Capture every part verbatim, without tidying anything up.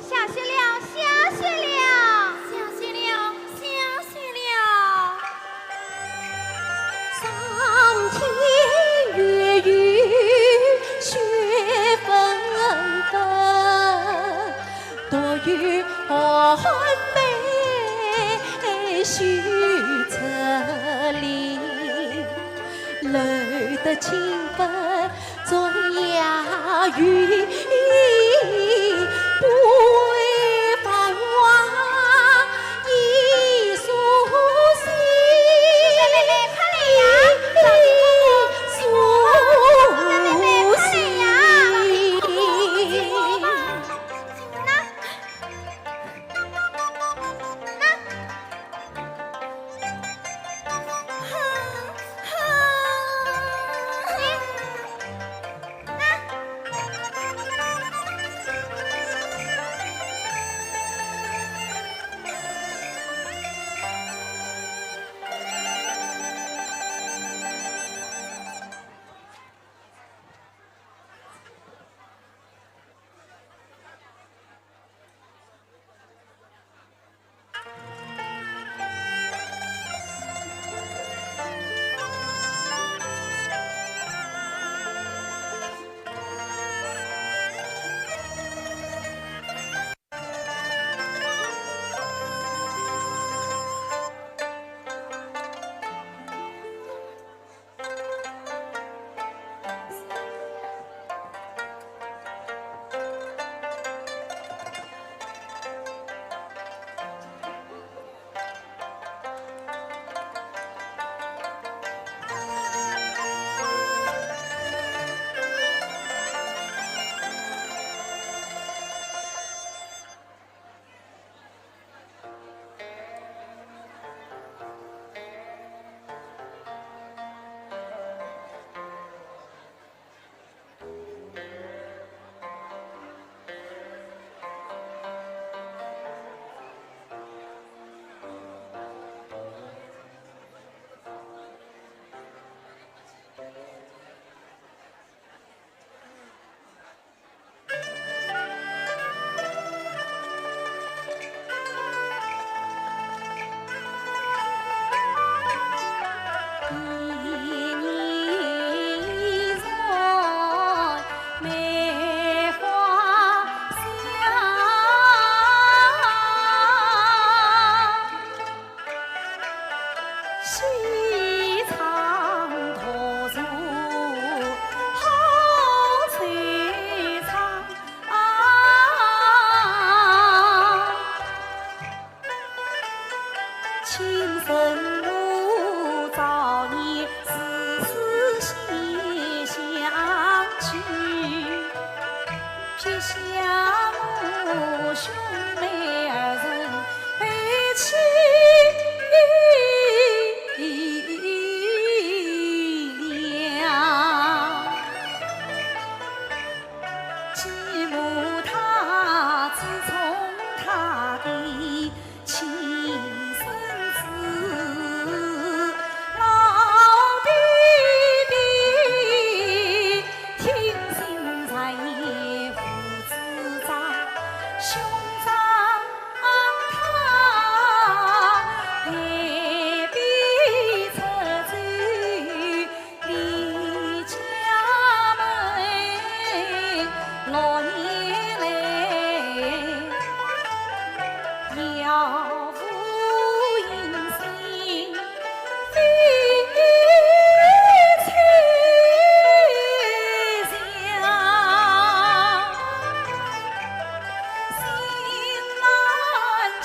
下雪了，下雪了，下雪了，下雪了。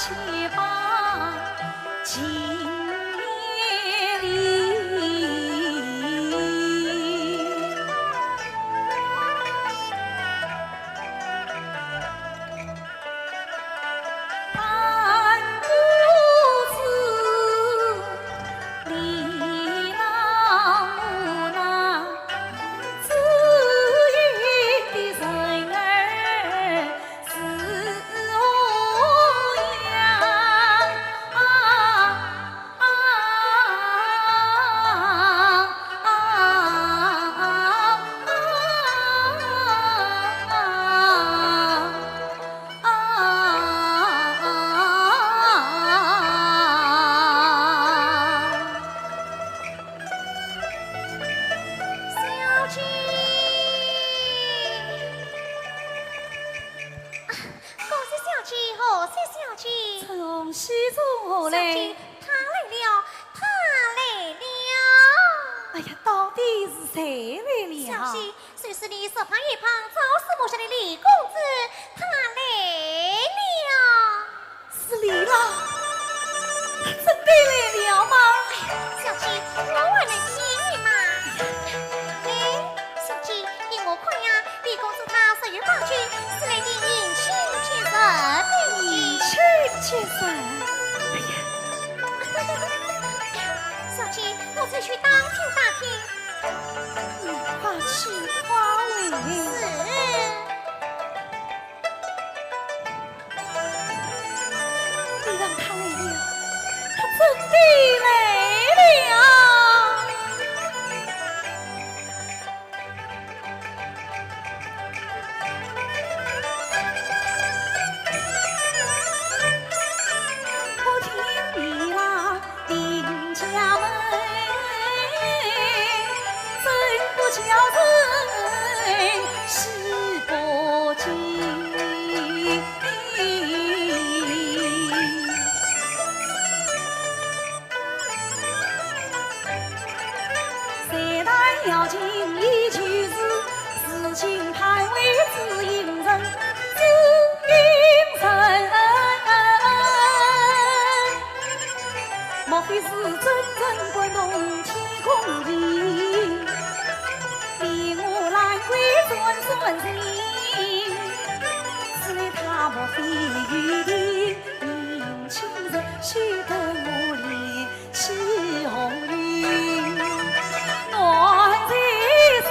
小姐。啊，恭喜小姐，贺喜小姐。春红喜从何来？小姐，他来了，他来了。哎呀，到底是谁来了？小姐，就是你身旁一旁朝思暮想的李公子，他来了。 是李郎，他真的来了吗？哎，小姐，我还能骗你吗？哎，小姐，依我看呀，李公子他十月八九是来的迎亲接神的。迎亲接神？哎呀，小姐，我再去打听打听。你快去快回。是。 李郎他来了，他真的来了。我听李郎 定家门，怎不叫人喜不尽？谁道要紧依旧是，如今盼为知音人，知音人。 莫非是真正关动天公地？比我兰桂转转身，此外他莫非有定情人，休得我怜起红云暖在心。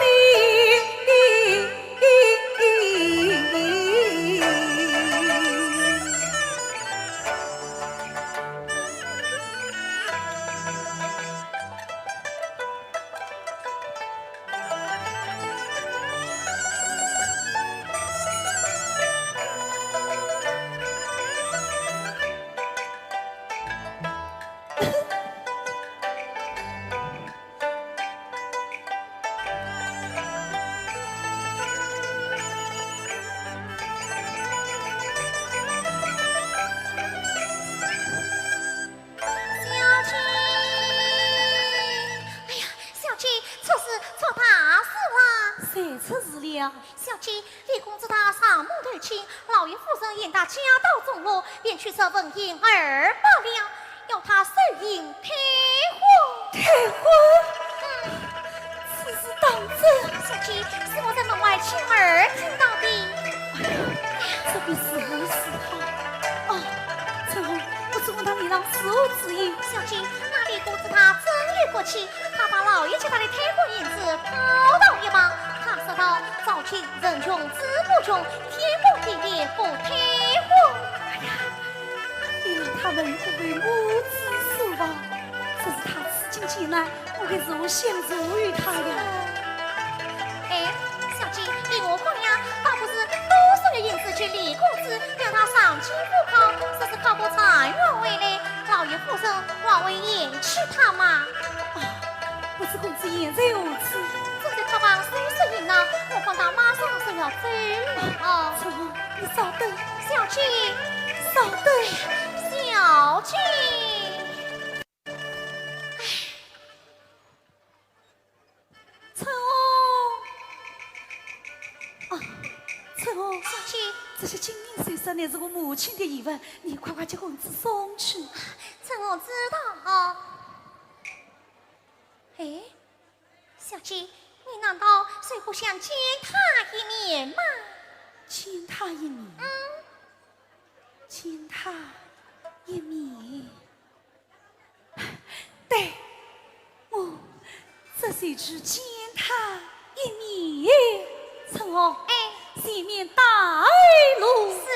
小姐，哎呀，小姐，出事，出大事了！谁出事了？小姐，李公子他上门投亲，老爷夫人嫌他家道中落，便取出纹银二百两， 要他手印退婚。退婚？嗯。此事当真？小姐，是我在门外亲耳听到的。哎呀，这便如何是好？哦，春红，不知问他李郎是何主意？小姐，那李公子他真有骨气，他把老爷给他的退婚银子抛到一旁，他说道：早起人穷志不穷，天公地义不退婚。哎呀， 李郎他们不为母子守望，只是他此情见来，我该如何相助于他呀？哎，小姐，依我看呀，倒不如多送些银子给李公子，让他上京赴考，若是考个状元回来，老爷夫人还会嫌弃他吗？啊，不知公子言在何处？正在客房收拾行囊，我看他马上就要走了。啊，春红， 你稍等。小姐。稍等。小姐。春红。啊，春红。小姐。这些金银首饰乃是我母亲的遗物，你快快将公子送去。春红知道。哎，小姐，你难道就不想见她一面吗？见她一面？嗯。见她一面。 对，我这就去见她一面。春红，哎。前面带路。是。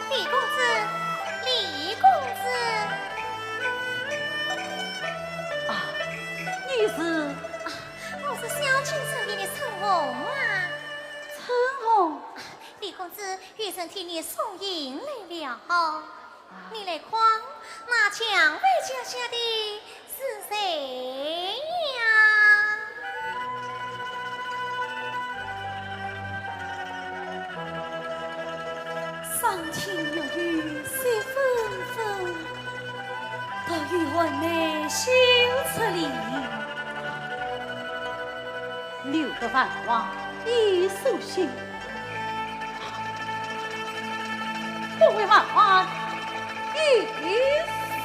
李公子，李公子。啊，你是？啊，我是小青城里的春红啊。春红？李公子，有人替你送信来了。你来看，那蔷薇脚下的 是谁呀？赏心悦目，雪纷纷，倒有寒梅羞翠林。留得万花一束新，不为万花一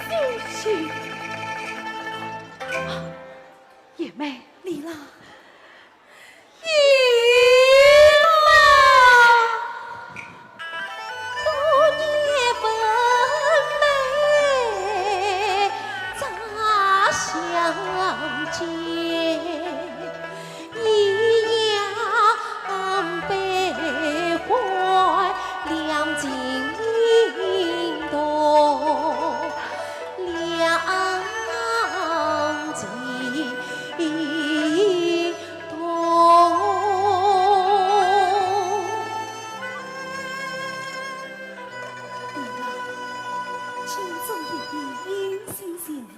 束新。 贤妹。李郎。贤妹。多年分妹再相见，一样悲欢两情同。 两情同。你啊，今朝一别心心事，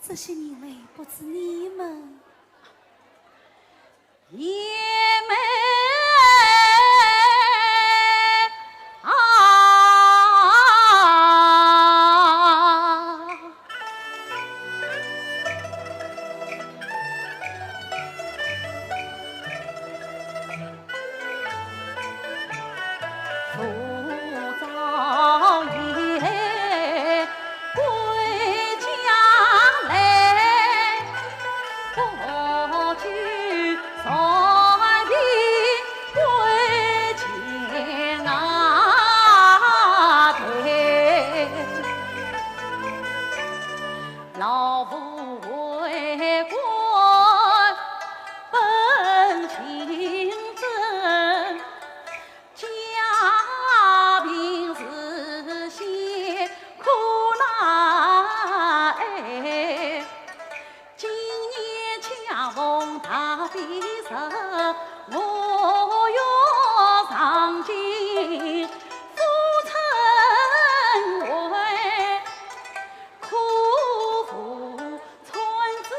这些年来不知你们 贤妹啊。老夫为官本清正， 家贫如洗苦难挨，今年恰逢大比试，我欲上京赴春闱。 苦无村子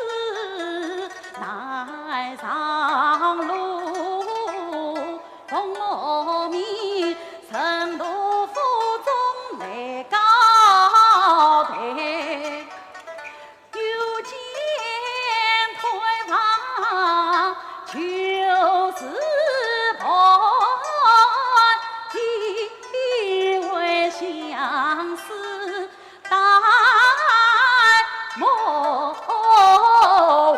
难上路，奉母命任督府中来交代。有间闺房旧时伴，一位相思 待末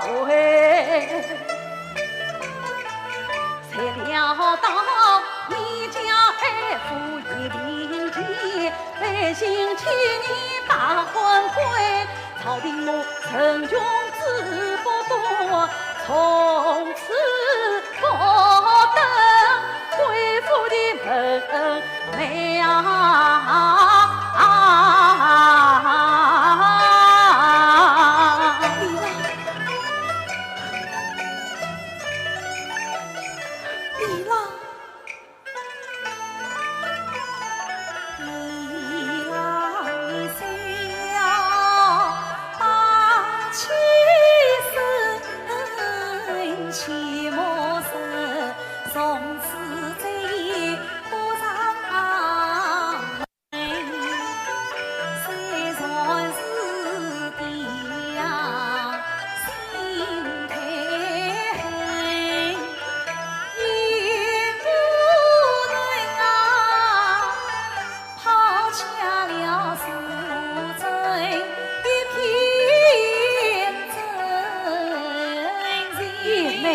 回。谁料到你家爱妇已病尽，百姓去年把官归，朝廷我曾穷志不断，从此 不得恢复的门楣啊。李郎，李郎。 贤妹。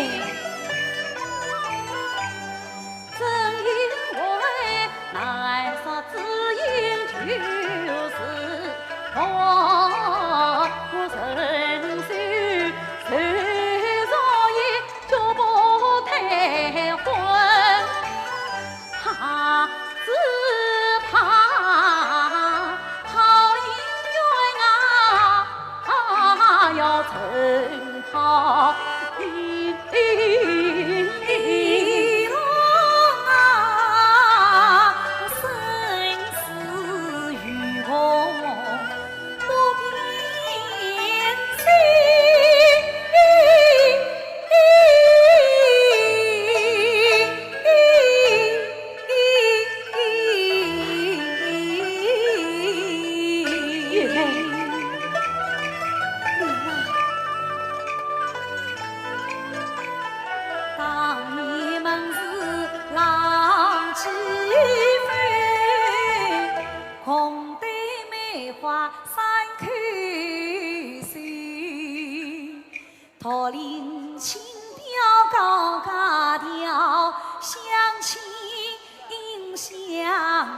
轻轻调高高调，相亲相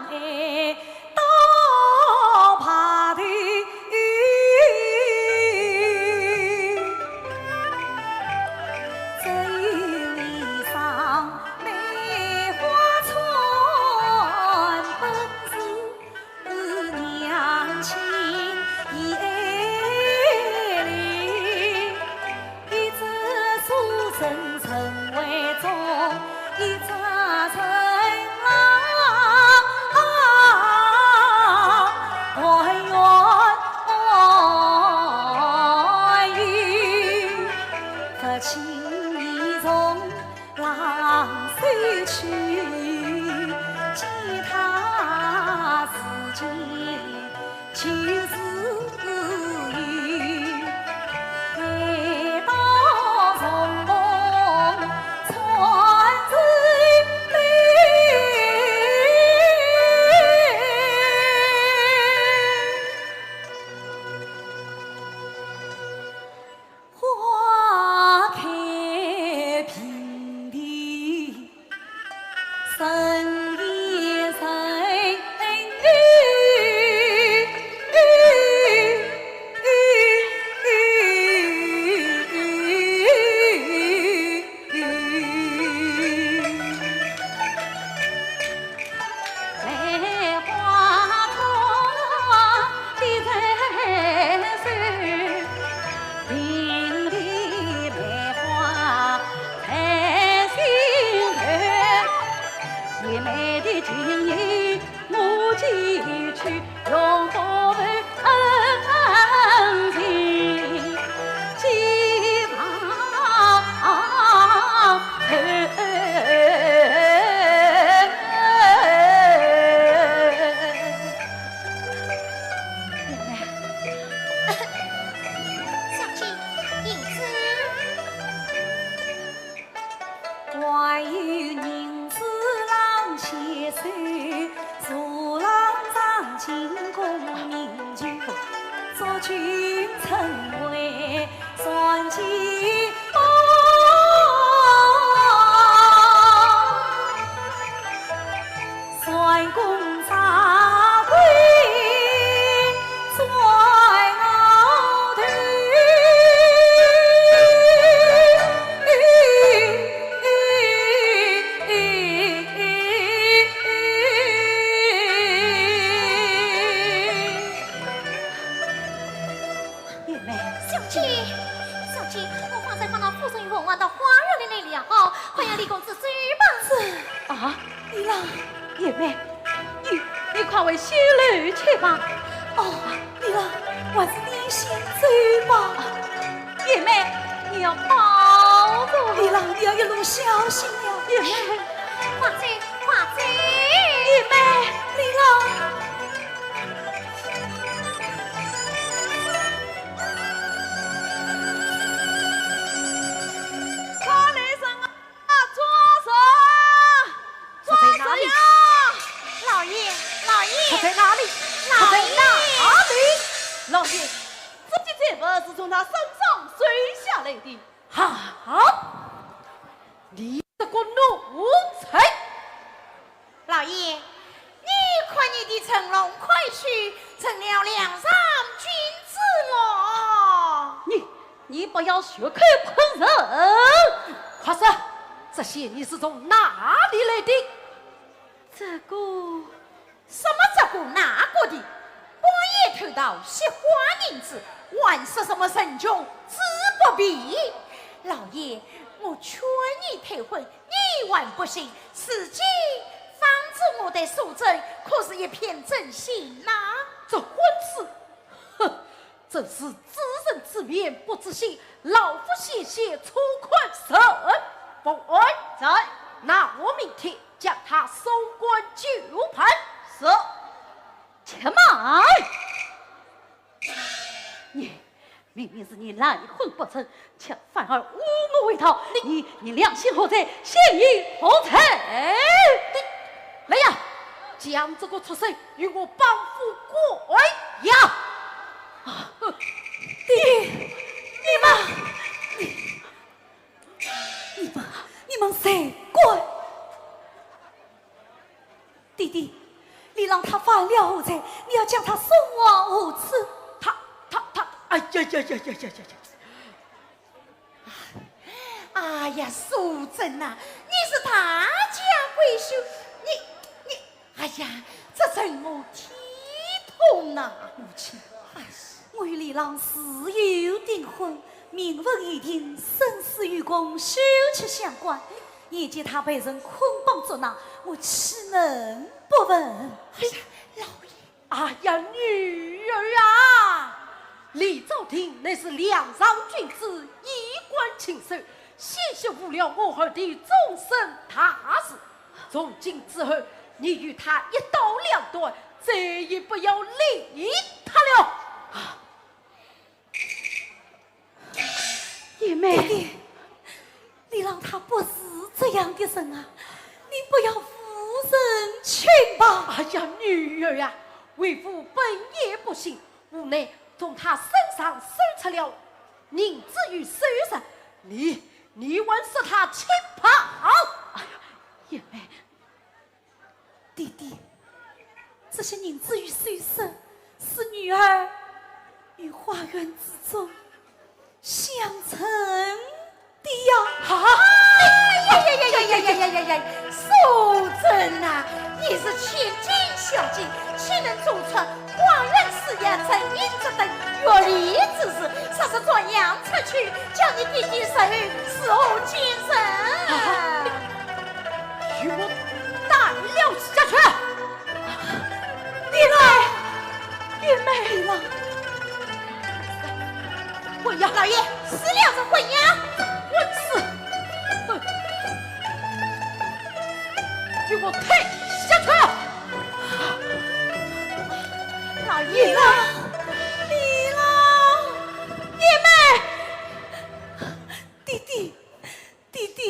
爱到白头。只有一双梅花穿本是 娘亲的爱恋，一只书生成为中，一只成郎团圆。不轻易从 浪逝去，其他事情就是有。待到重逢春水悲。 花开并蒂人也人。梅花的人生，并蒂梅花在心头。甜美的情意我寄去，永不问恩情寄忘 小姐，银子。还有银子郎牵手，坐浪上清宫饮酒，祝君成为 传奇哦，三公三婆在后头。贤妹。 小姐，小姐，我方才看到夫人与文王到花园里来了，快让李公子走吧。是。啊，李郎。贤妹，你，你快回绣楼去吧。哦，李郎，还是你先走吧。贤妹，你要保重。李郎，你要一路小心呀。贤妹。快走，快走。贤妹。李郎。 快来人啊，抓贼！抓贼呀！老爷，老爷！贼在哪里？贼在哪里？老爷！老爷，这些财物是从他身上搜下来的。好！ 你这个奴才！老爷，你看你的乘龙快婿成了梁上君子了。你，你不要血口喷人！快说，这些你是从哪里来的？这个 什么这个那个的，半夜偷盗些花银子，还说什么人穷志不贫。老爷，我劝你退婚，你还不信，如今放着我的素贞，可是一片真心呐。这婚事，哼， 真是知人知面不知心，老夫险些错看人不安。在。那我明天将他送官究办。是。且慢！你，明明是你赖婚不成，却反而污我为盗，你，你良心何在？嫌疑何在？来呀，将这个畜生 与我绑赴官衙。啊，爹，爹妈，你，何罪？你要将她送往何处？她，她，她，哎呀呀呀呀呀呀呀！哎呀，素贞呐，你是大家闺秀，你，你，哎呀，这怎么体统呐？母亲，哎，我与李郎自有订婚，名分已定，生死与共休戚相关。眼见她被人捆绑捉拿，我岂能不问？哎呀，老爷，哎呀，女儿啊，李昭廷乃是梁上君子，衣冠禽兽，险些误了我儿的终身大事。从今之后，你与他一刀两断，再也不要理他了。啊，叶妹。爹爹，李郎他不是这样的人啊，你不要无人劝吧。哎呀，女儿呀，为父本也不信，无奈从他身上搜出了银子与首饰，你，你还说他轻薄？哎呀，叶妹， 爹爹，这些银子与首饰是女儿于花园之中相赠的呀。啊！哎呀呀呀呀呀呀呀呀呀！素贞呐，你是千金小姐，岂能做出花园式呀、赠银子等越礼之事？若是这样出去，叫你爹爹日后如何见人？啊！ 与我带了下去。李郎，叶妹。李郎，混呀！老爷，撕了这混呀！混子！混！与我退下去！老爷，李郎，李郎，叶妹。 爹爹，爹爹，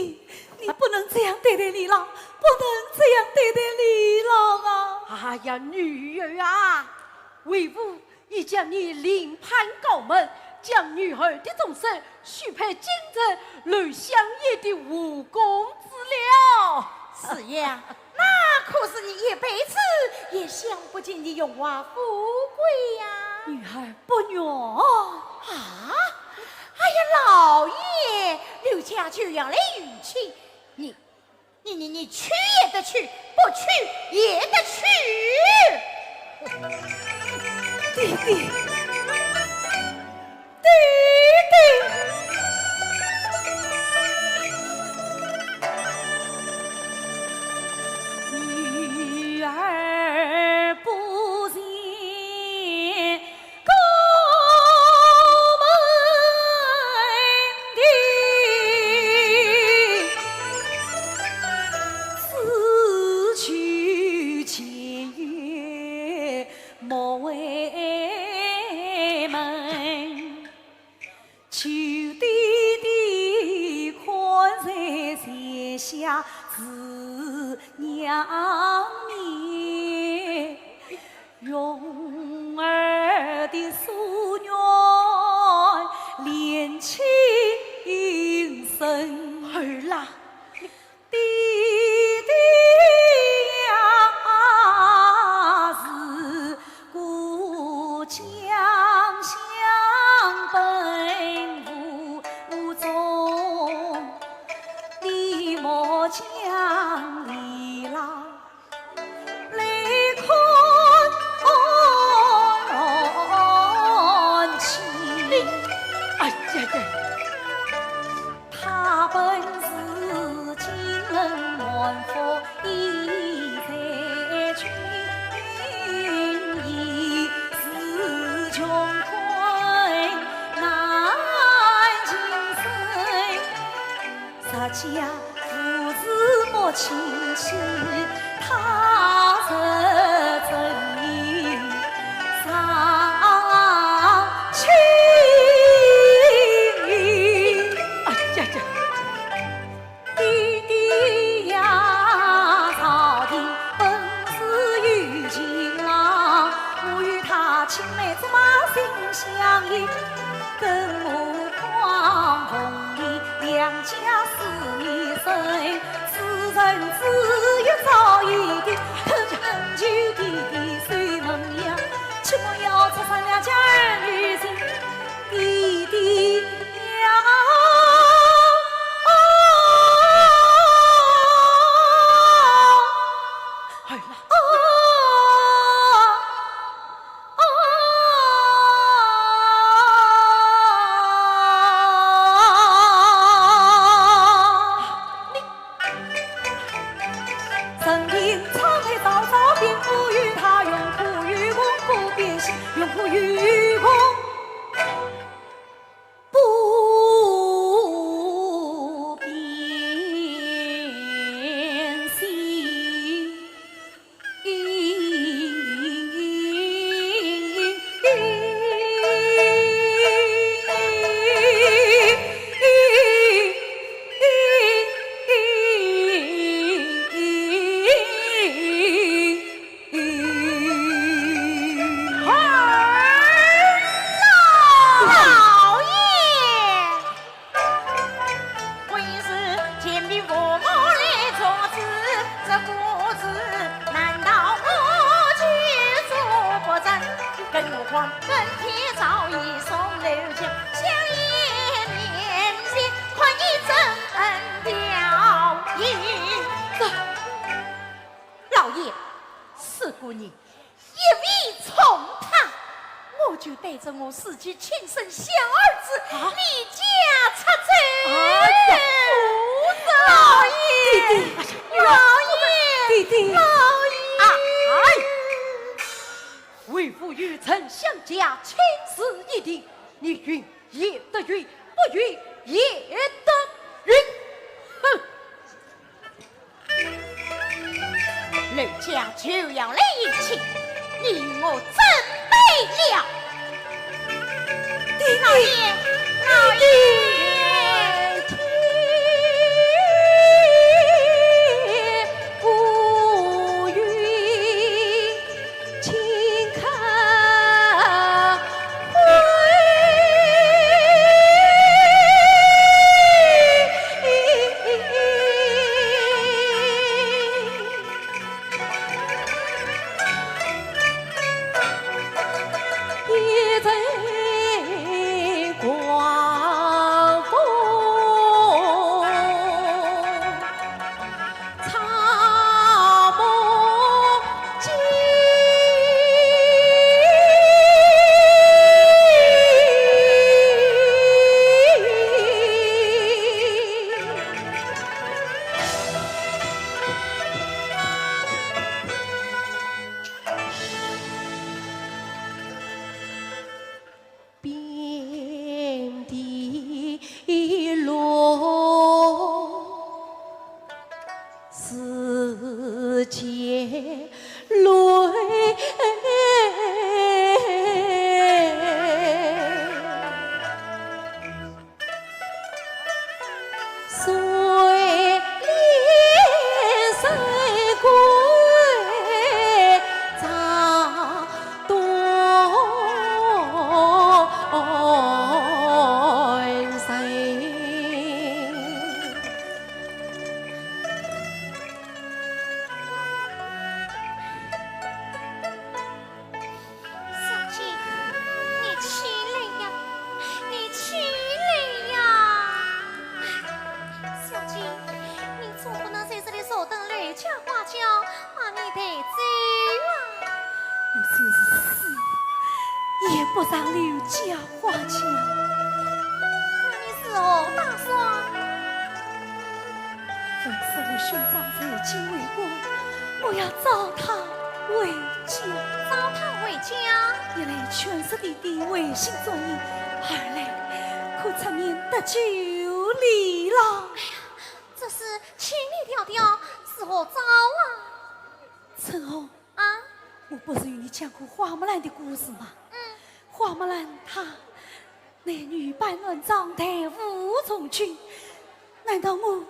你不能这样对待李郎，不能这样对待李郎啊！哎呀，女儿啊，为父已将你另判高门，将女儿的终身许配京城刘香烟的武公子了。是呀，那可是你一辈子也享不尽的荣华富贵呀。女儿不愿。啊？哎呀，老爷，刘家就要来迎亲，你，你，你，你去也得去，不去也得去。爹爹，爹爹。 女儿不前过门庭，只求前院莫回门。 求爹爹看在前下子娘面，容儿的夙愿连情深。儿啦， 爹爹呀，是故将相奔无踪，你莫将李郎来看起。哎呀呀！ 他本是金轮满腹意在君，已是穷困难情深，实家父子莫亲戚，他日真有丧亲。哎呀呀！ 爹爹呀，朝廷本是有情郎，我与他青梅竹马心相印，更何况凤离两家思念深，此人只有早一点，恳求爹爹收留。老爷！ 为是前面父母来作主，这个子难道我就做不成？更何况本天早已送楼下，相爷面前可以真恩表演。这，老爷，是故意 一味宠他，我就带着我自己亲生小儿子啊？离家出走。哎呀，夫人！老爷！弟弟！老爷！弟弟！老爷！啊，哎！为父与丞相家亲事已定，你允也得允，不允也得允。哼！ 人家就要来迎亲，你与我准备了。弟弟，老爷，老爷。小姐，你起来呀，你起来呀！哎，小姐，你总不能在这里坐等刘家花轿把你抬走啊？我就是死，也不上刘家花轿。那你是何打算？ 本是我兄长在京为官，我要召他回家。召他回家？一来劝说弟弟回心转意，二来可出面搭救李郎。哎呀，这事千里迢迢，如何招啊？春红，啊？我不是与你讲过花木兰的故事吗？嗯。花木兰她 乃女扮男装，代父从军，难道我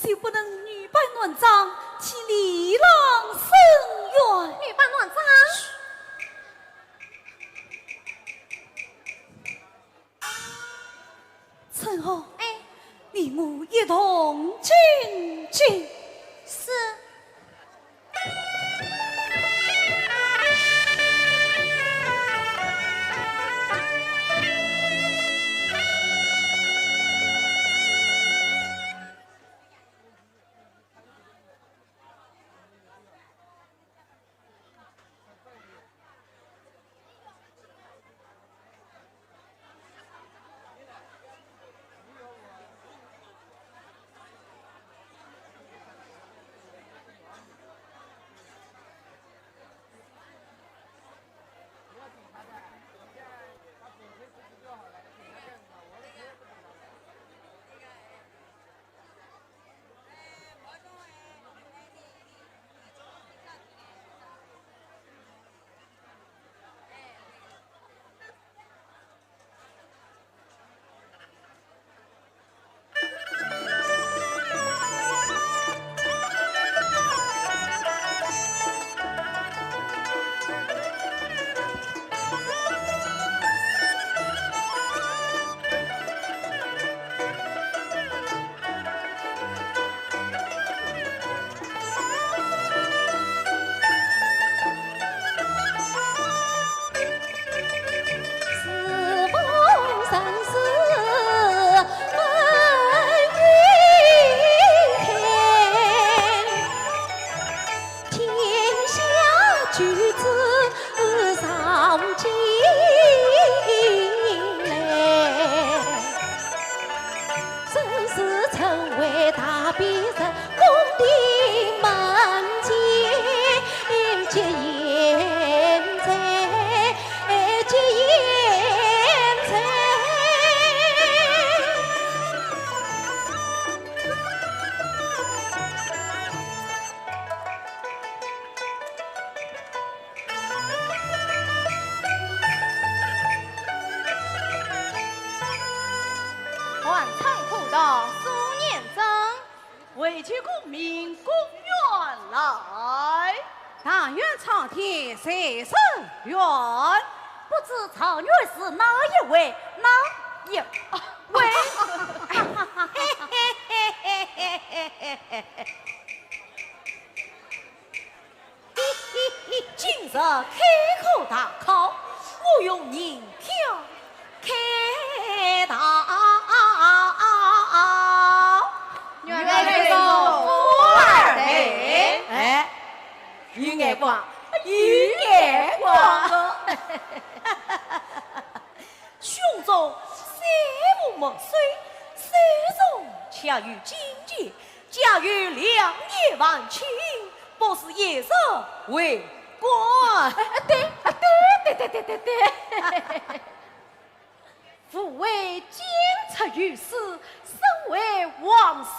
就不能女扮男装替李郎伸冤？女扮男装？嘘。春红，哎。你我一同进京。是。弹唱可到苏年珍，为求功名，公园来。但愿苍天在人愿。不知状元是哪一位？哪一位？今日开科大考，我用银票开道。原来是富二代。哎，有眼光，有眼光。胸中虽无墨水，手中却有金钱， 家有两年还清，不如一试为官。哎，哎，对，哎，对，对，对，对，对。父为金粟于私，身为皇孙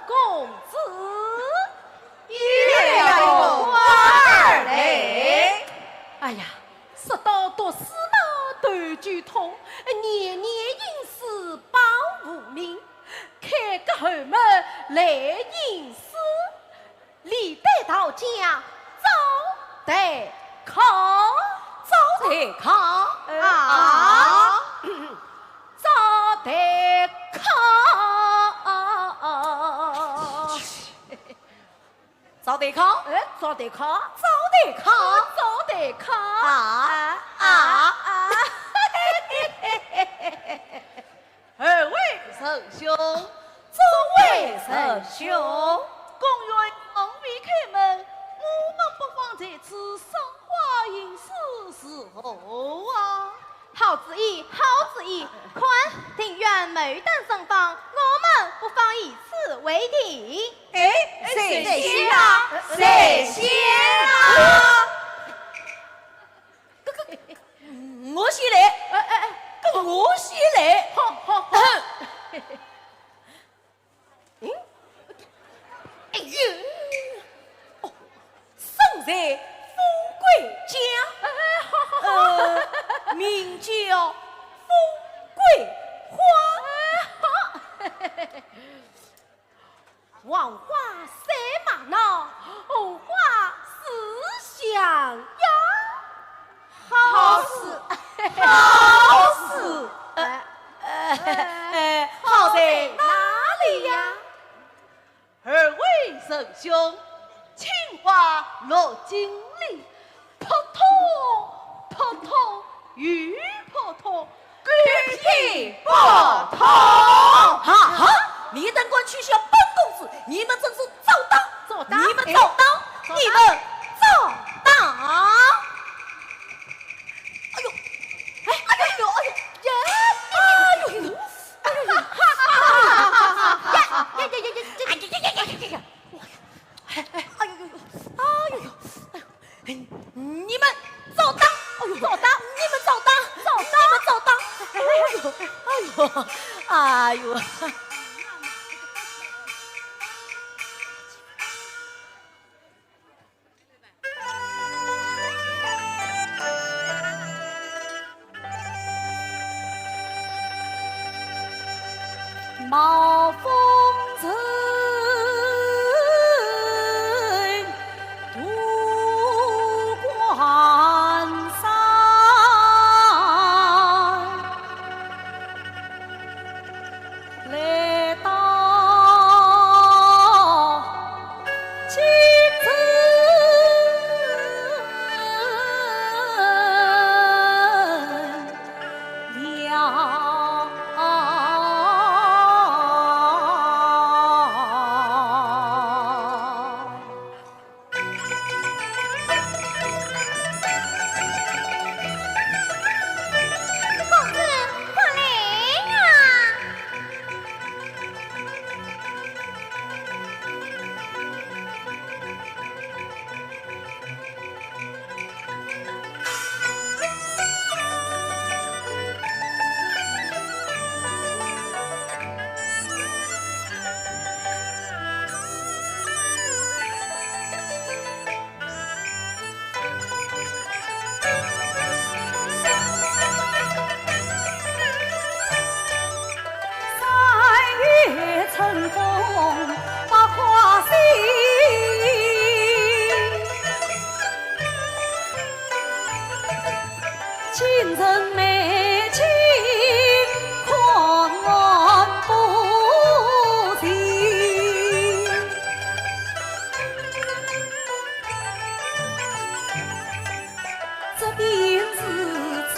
公子。又来个官儿嘞。哎呀，说到读书嘛，头就痛，年年应试保无名。 开个后门来应试，历代道家早待考。早待考？啊？早待考。早待考？哎，早待考。早待考？早待考。啊，啊，啊。二位仁兄，众位仁兄，公园尚未开门，我们不妨在此赏花吟诗如何啊？好主意，好主意！看，庭院牡丹盛放，我们不妨以此为题。哎，谁先啊？谁先啊？搿个，我先来。哎，哎，哎。搿我先来。好，好，好。嗯？哎呦，哦，生在富贵家，哎，好，好，好。呃，名叫富贵花。哎，好。 黄花赛马闹，红花四香呀。好诗，好诗。哎，哎，哎，好在哪里呀？二位仁兄，青花落尽里，扑通，扑通，又扑通，狗屁不通。哈哈，你等敢取笑本公子，你们真是糟蹋，糟蹋，你们糟蹋，哎，糟蹋，你们糟蹋。哎呦，哎，哎呦，哎呦，呀，哎呦，哎呦，哎呦，呀，呀，呀，呀，呀，呀，呀，呀，呀，呀，哎呦呦呦，哎呦呦，哎呦。 哎，你们糟蹋！哎呦，糟蹋！你们糟蹋！糟蹋！你们糟蹋！哎呦，哎呦，哎呦。百花新，京城美景看不尽。 这边是紫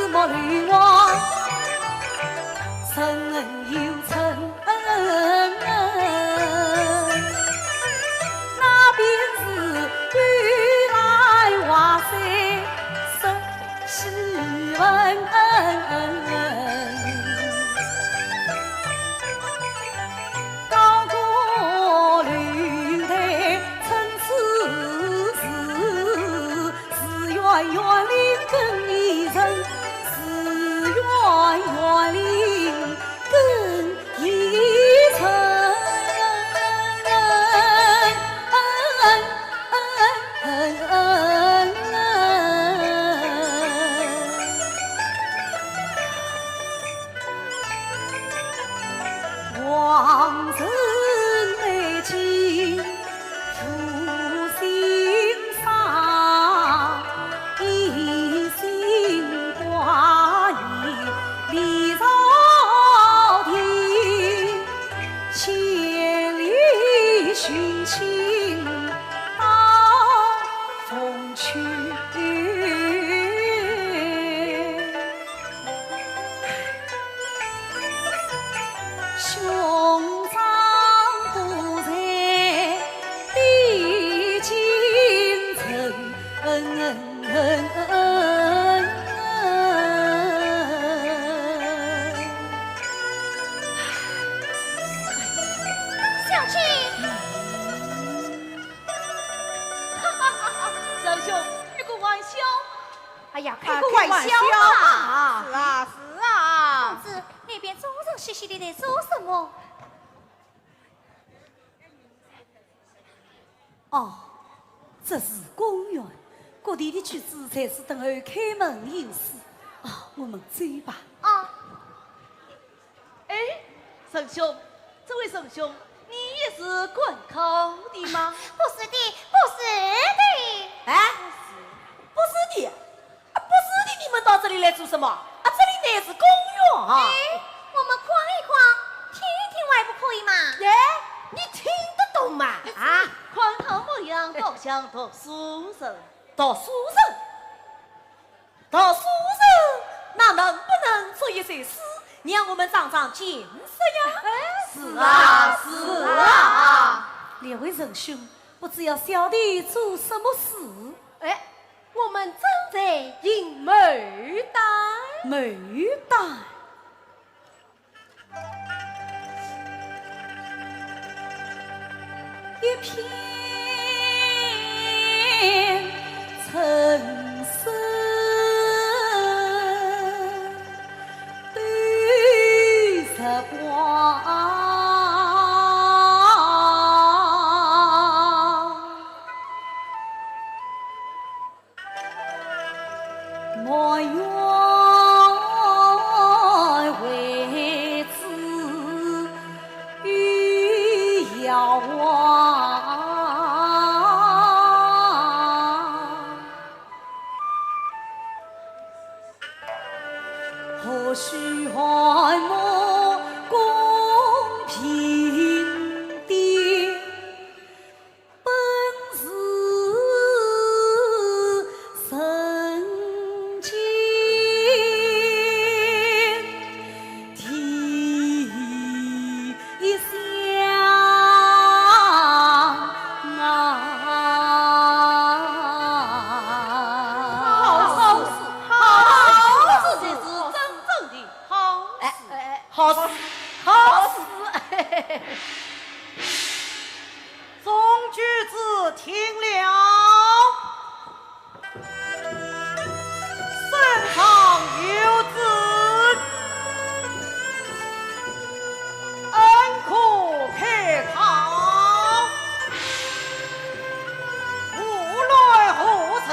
陌流黄，深又深，那边是玉兰花开，十喜闻。 高歌流弹称此时，寺院园林更宜人，寺院园林更宜人。望尘美景浮心上，一心挂念李朝廷，千里寻亲到凤去。 兄长不在，弟今成恩恩恩恩。小姐。哈哈哈哈，沈兄，开个玩笑。哎呀，开个玩笑嘛。是啊，是啊。公子， 那边众人嘻嘻的在做什么？哦，这是公园，各地的举子在此等候开门迎娶。啊，我们走吧。啊。哎，沈兄，这位沈兄，你也是赶考的吗？不是的，不是的。哎，不是的。 啊，不是的，你们到这里来做什么？啊，这里乃是公园啊。哎，我们逛一逛，听一听，还不可以吗？哎，你听得懂吗？啊？看好模样，倒像读书人。读书人？读书人，那能不能作一些诗，让我们长长见识呀？哎，是啊，是啊。列位仁兄，不知要小弟做什么诗？哎， 我们正在吟牡丹。牡丹。一片春色斗日光。 满园桂子与瑶华。何须寒门宫嫔殿， 本是人间第一香啊。好诗，好诗，这是真正的好诗。哎，哎，哎，好诗，好诗。 众举子听了，圣上有旨，恩可开考，无论何人，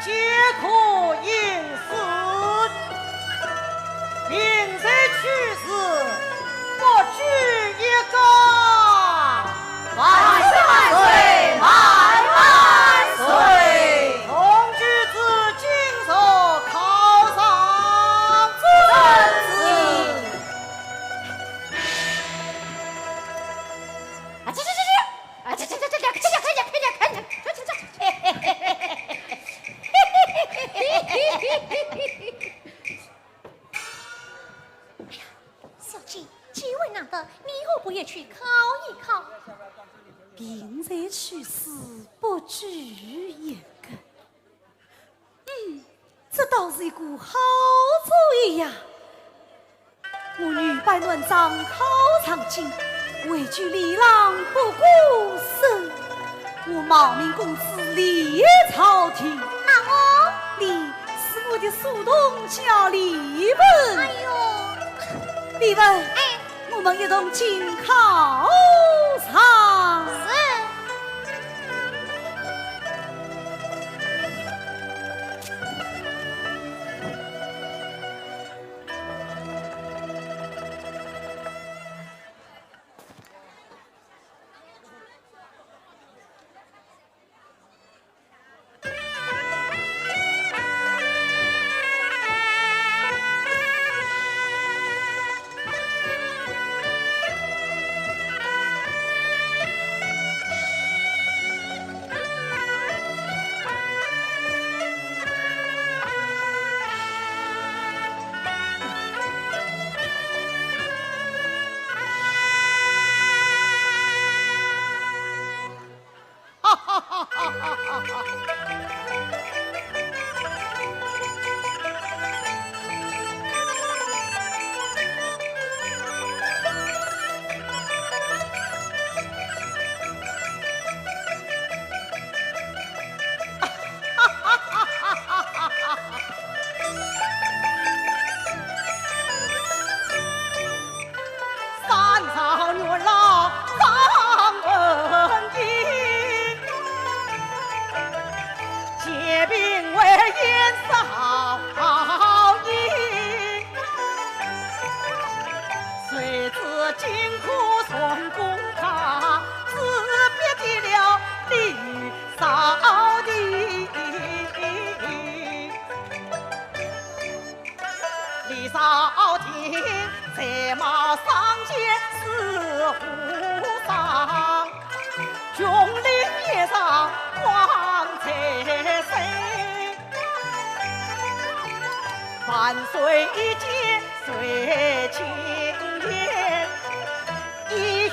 皆可应试，平日取士，不拘一格。去考一考。病在区区，不拘一格。嗯，这倒是一个好主意呀。我女扮男装考上京，位居里郎不过身，我冒名公子，立朝廷。那我？你是我的书童叫李文。哎呦，李文，哎，我们一同进考场。是。三朝元老张文英，结并为燕少英。谁知荆轲孙公他，自别敌了李少廷。 李少廷才貌双全似和尚，穷林野上光彩生。万岁一见垂青眼，一语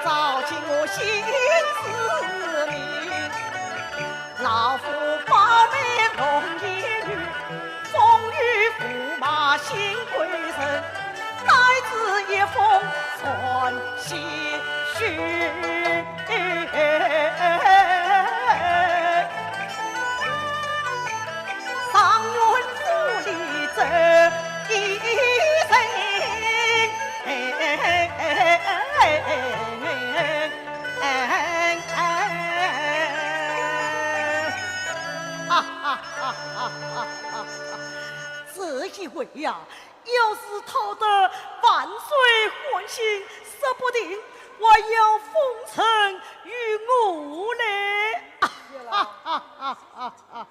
照进我心思明。 老夫宝妹凤仪女，风雨驸马新贵人，待字一封传喜讯。状元府里这一人。 哎，哎，哎，哎，哈哈哈哈哈哈！自以为呀，要是讨得万岁欢心，说不定还要封臣于我嘞。哈哈哈哈哈！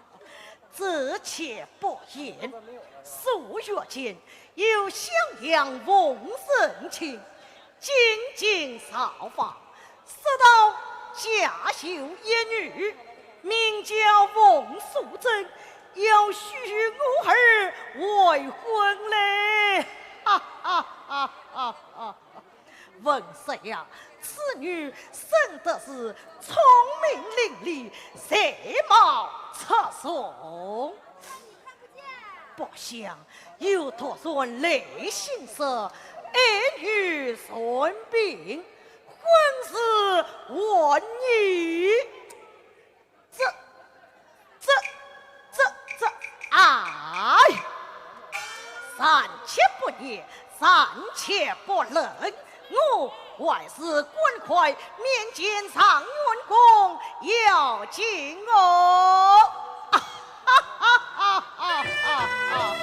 这且不言，数月前有襄阳奉圣卿进京造访，说道家有一女，名叫凤素贞，要许我儿为婚嘞。哈哈哈哈哈！ 文师呀，此女生得是聪明伶俐，才貌出众。不想又托传来信说，爱女患病，婚事晚矣。 这，这，这，这，哎！暂且不言，暂且不论，我还是赶快面见状元公要紧哦。啊哈哈哈哈哈哈！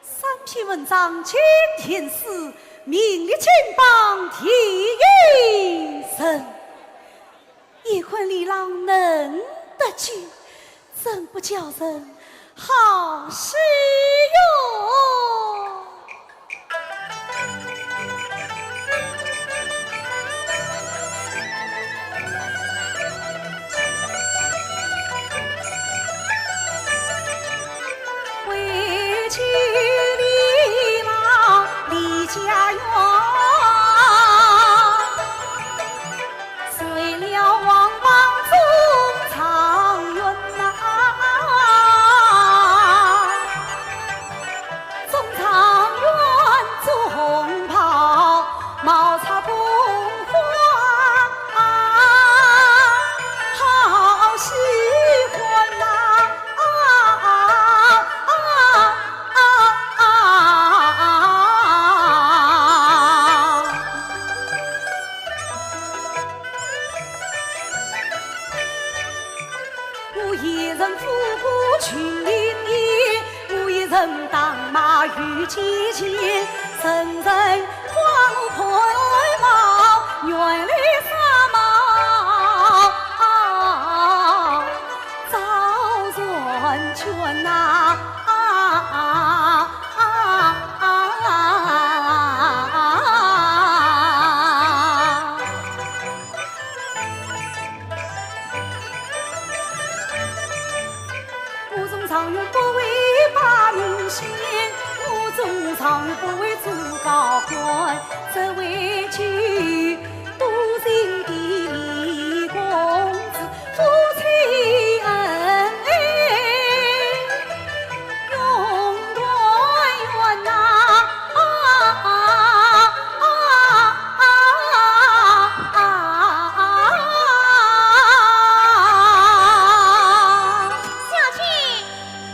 三篇文章惊天诗，名列金榜第一人。 叶问李郎能得救，怎不叫人好喜哟？为救李郎李家园， 遂了王邦中状元呐，中状元中红袍，帽插凤花，好喜欢呐。 我一人舞鼓群英演，我一人打马御街前，人人夸我白袍，原来纱帽赵传娟呐。 我中状元不为拜名仙，我中状元不为做高官，只为救多情的李公子。 夫妻恩爱永团圆呐。小姐。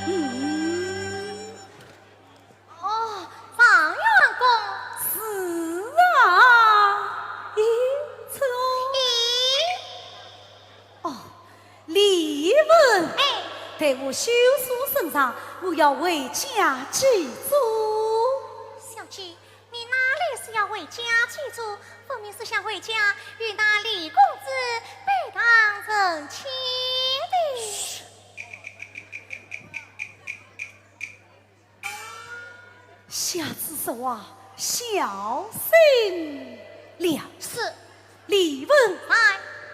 嗯。 哦，状元公。是啊，咦，这……咦？哦，李文。哎。待我修书呈上，我要回家祭祖。小姐，你哪里是要回家祭祖？分明是想回家与那李公子拜堂成亲的。嘘。 下次说话小心了。是。李文。在。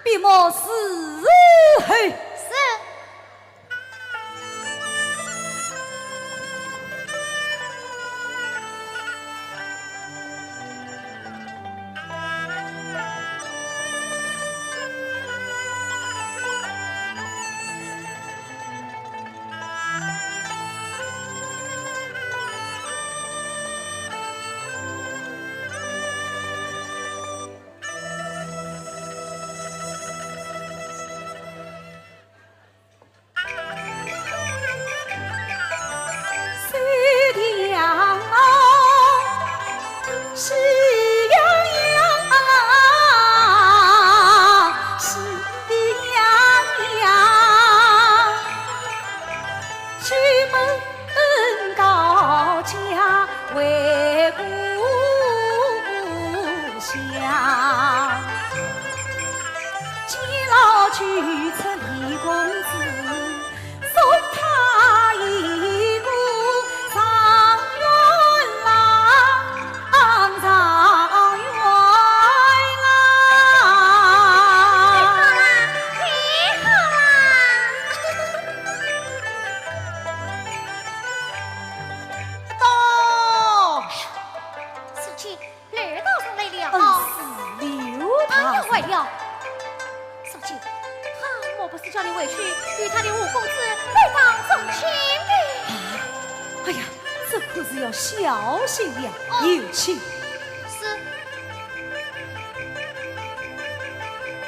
笔墨伺候。是。到。小姐，刘大人来了。嗯，是刘大人。哎呀，坏了！小姐，他莫不是叫你回去与他的五公子拜堂成亲的？啊，哎呀，这可是要小心了。哦。有请。是。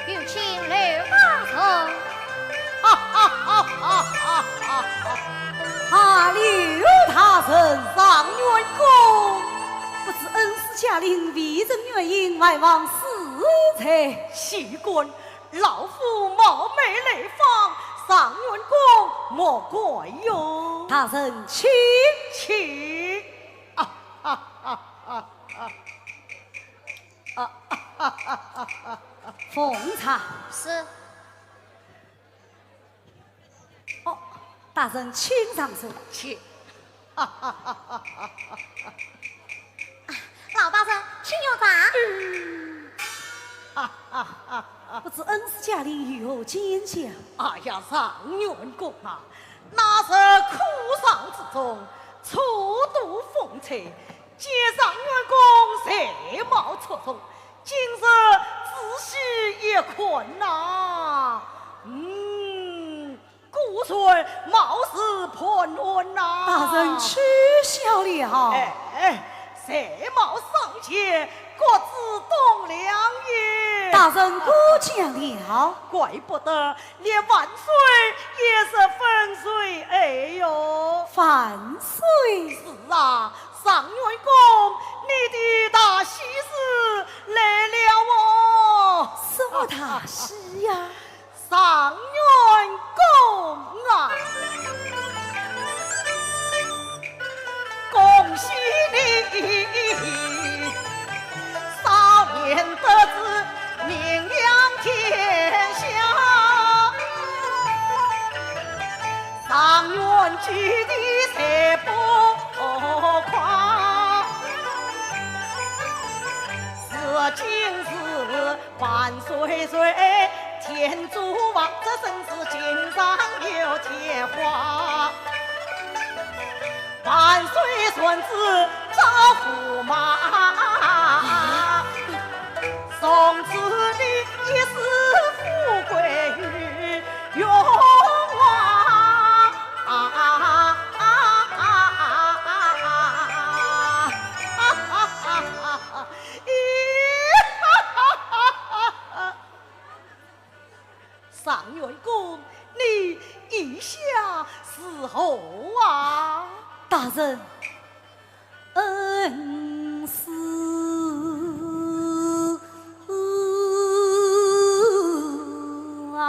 有请刘大人。哈哈哈哈哈哈！啊，刘大人，状元公嘉令未曾远迎，还望恕罪。岂敢，老夫冒昧来访，状元公莫怪哟。大人请。请。啊哈哈哈哈。啊哈哈哈哈。奉茶。是。 哦，大人请上座。请。啊，老大人，请用茶。不知恩师嘉令有何见教？哎呀，状元公啊，那日客船之中，初度风吹， 见状元公才貌出众，今日仔细一看呐，嗯，果然貌似潘安呐。大人取笑了。哎，才貌尚见，各自栋梁也。大人过奖了。怪不得 连万岁也十分垂爱哟。万岁？是啊，状元公，你的大喜事来了哦。什么大喜呀？状元公啊，恭喜你！ 少年得志名扬天下，状元及第才不夸。如今是万岁岁，天助旺，这身子金上有天花。 万岁传旨招驸马，从此你一世富贵荣华。状元公，你意下如何啊？大人，恩师啊！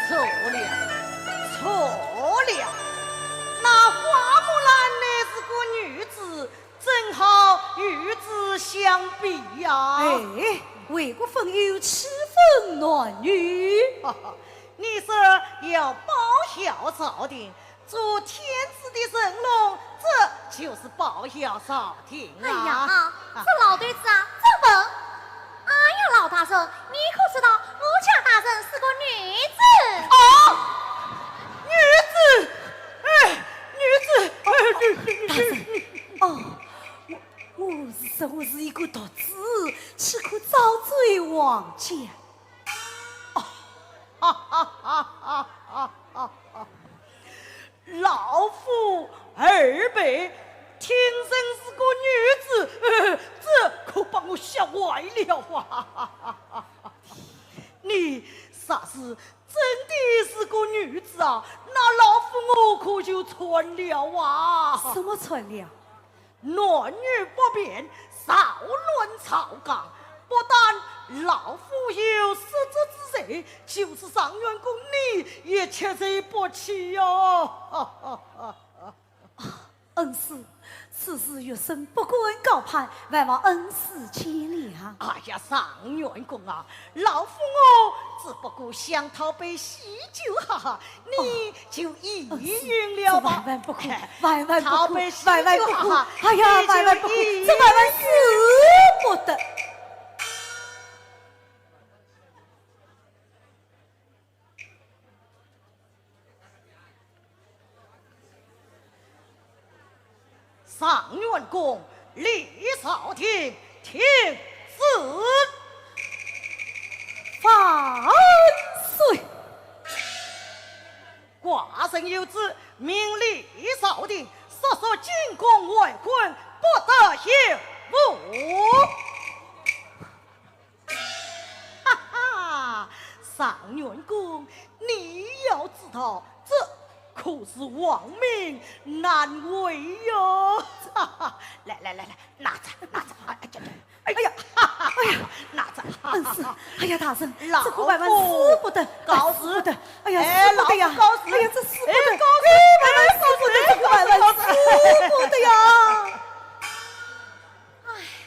错了，错了，那花木兰乃是个女子， 怎好与之相比呀？哎，为国分忧，岂分男女？你说要报效朝廷，助天子的神龙，这就是报效朝廷啊！哎呀，这老头子啊，真笨！哎呀，老大人，你可知道我家大人是个女子？哦，讲。哈哈哈哈哈哈！老夫二辈听说是个女子，呃，这可把我吓坏了啊！你若是真的是个女子啊，那老夫我可就穿了啊！什么穿了？ 男女不便，扰乱朝纲。不但老夫有失职之罪，就是状元公你也吃罪不起哟。恩师，此事学生不敢高攀，还望恩师见谅。哎呀，状元公啊，老夫我只不过想讨杯喜酒哈哈，你就意淫了吧？这万万不可，万万不可，万万不可！哎呀，万万不可，这万万使不得！状元公，李少廷，听旨。万岁！ 寡人有旨，命李少廷速速进宫完婚，不得延误。哈哈，状元公，你要知道，这可是王命难违哟。哈哈，来来来来，拿着，拿着，哎，哎，哎，哎呀，哎呀，拿着。恩师，哎呀，大人，这可万万使不得，万万使不得。哎呀，使不得呀！哎呀，这使不得！哎，万万使不得，这可万万使不得呀！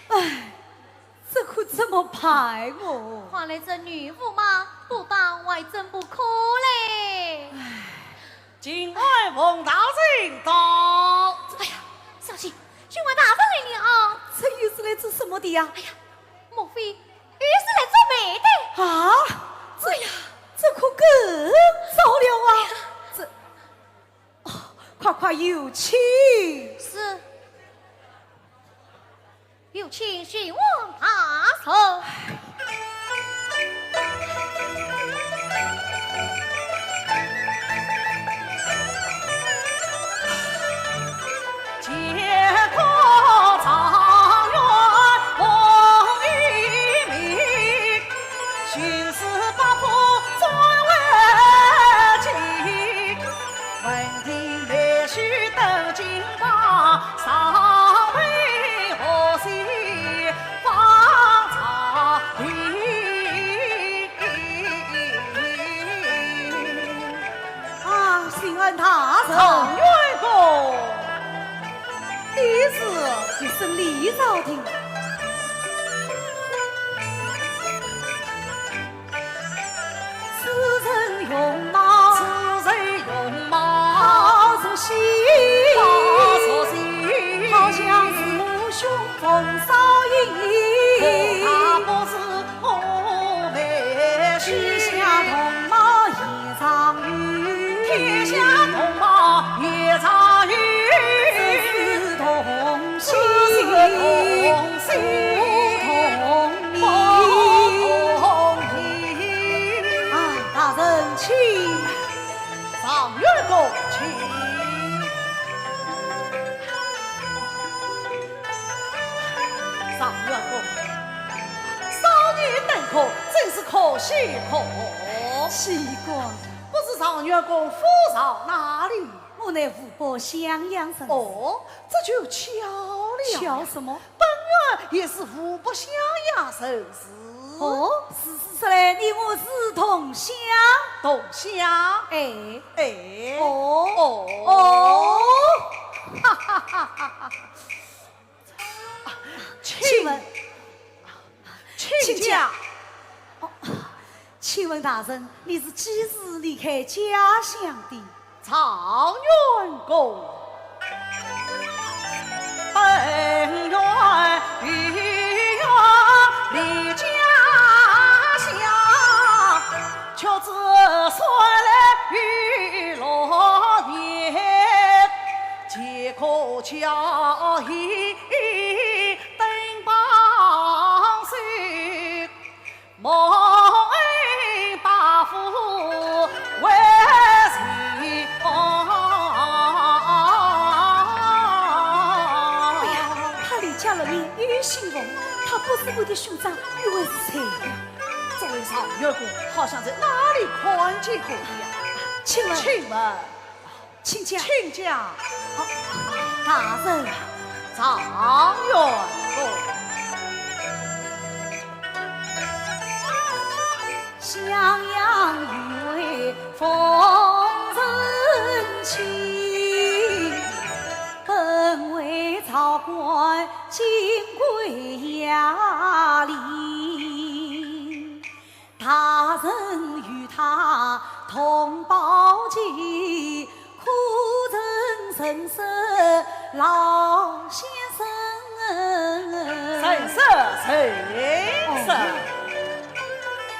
哎，这可怎么办哦？看来这女驸马不当还真不可嘞。哎， 请安奉大人到。哎呀，小姐，请安大人来了啊！这又是来做什么的呀？哎呀，莫非又是来做媒的？啊，这呀，这可更糟了啊！哎呀，这，哦，快快有请。是。 有请巡按大人。见过状元红衣面，巡视八府总为急。 啊，巡按大人。状元公。你是？一声李少廷。 此人容貌，此人容貌，好如仙，好如仙，好像是我兄冯绍英。可怕不是我妹婿。天下同貌也常有，天下同貌也常有，只是同姓，只是同 啊，大人请。状元公请。状元公，少年登科，真是可喜可贺。岂敢。不知状元公府上哪里？ 我乃湖北襄阳人。哦，这就巧了呀。巧什么？本院也是湖北襄阳人士。哦，如此说来，你我是同乡。同乡？哎。哎。哦。哦。哦。哈哈哈哈哈。请，请问，请讲。哦，请问大人，你是几时离开家乡的？ 状元公，本院离家乡，却只算来有六年，皆可叫一等榜首。不是我的兄长，又会是谁呀？这位状元公好像在哪里看见过的呀？请问，请问，请讲。请讲。好，大人，状元公。襄阳御史奉承卿，本为朝官 金贵雅丽，大人与他同胞情，可曾认识老先生？认识，认识。哦。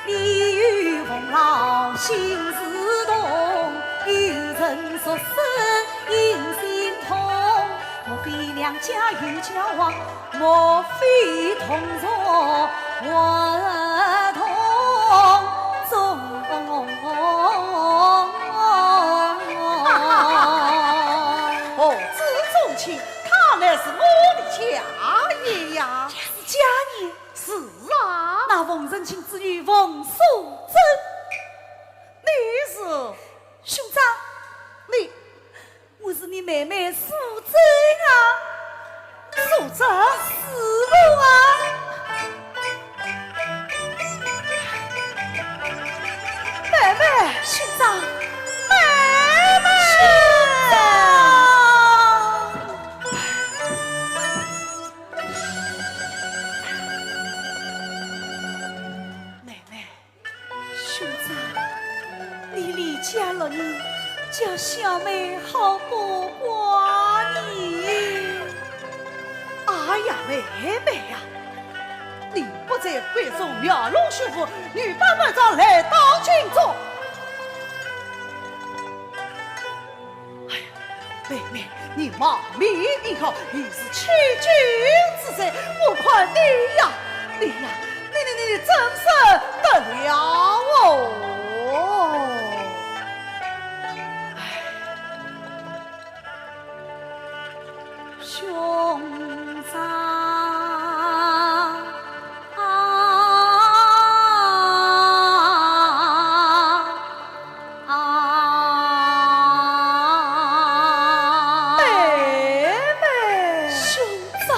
你与奉老心似同，与人熟识心心通。莫非两家有交往，莫非同族或同宗？何止宗亲，他乃是我的家爷呀！是家爷？ 是啊。那奉承卿之女奉素贞，你是？兄长，你，我是你妹妹素贞啊。素贞？是我啊。妹妹。兄长。妹妹。兄长。 妹妹。兄长，你离家六年，叫小妹好不过你。哎呀，妹妹呀，你不在闺中，描龙绣凤，女扮男装来到京中。 哎呀，妹妹，你貌美名校，已是千金之才，我看你呀，你呀，你你你真是得了哦！哎。 兄长啊，啊，妹妹。兄长。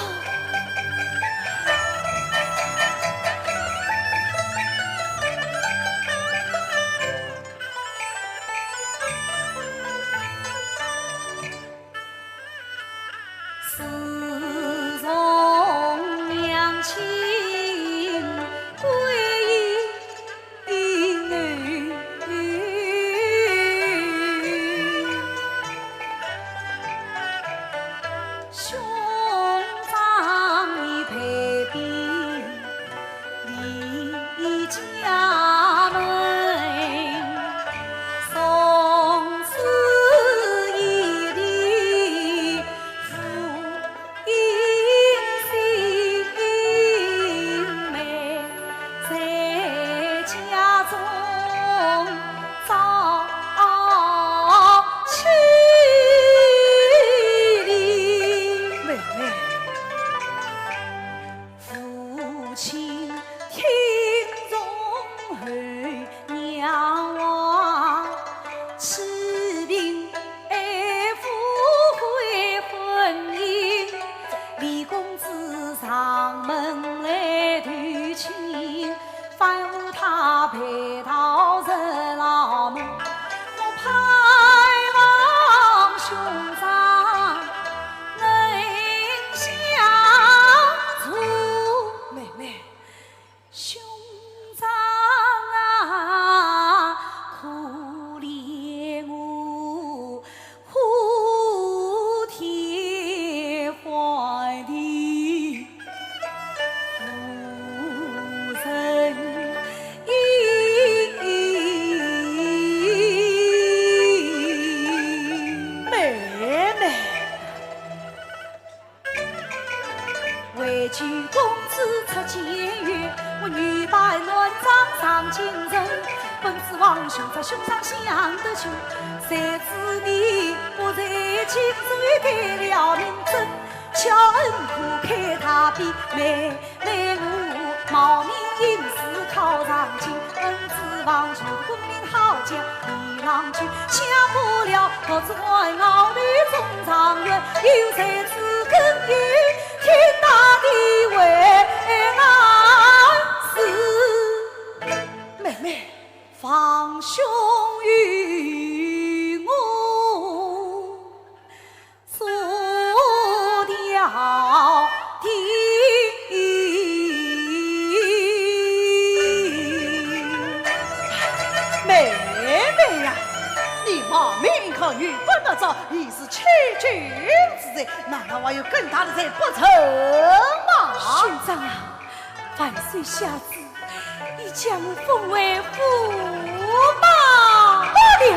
自从娘亲归以后，兄长已陪病 离家门，从此一粒父音心没，在家中早起哩。妹妹。 父亲听从后娘话，起兵爱父毁婚姻。李公子上门来投亲，反误他陪到热牢门。我盼望兄长 能相助。妹妹。兄长啊，可怜我，哭天唤地无人应。妹妹。 为救公子出监狱，我女扮男装上京城。本指望兄长兄长相得救，谁知你不在京，就得了名声。叫恩公开大庇，妹妹我妹妹，妹妹呀，你冒名考女，犯了这也是欺君之罪，难道还有更大的罪不成吗？兄长啊，万岁下旨，已将我封为驸马罢了。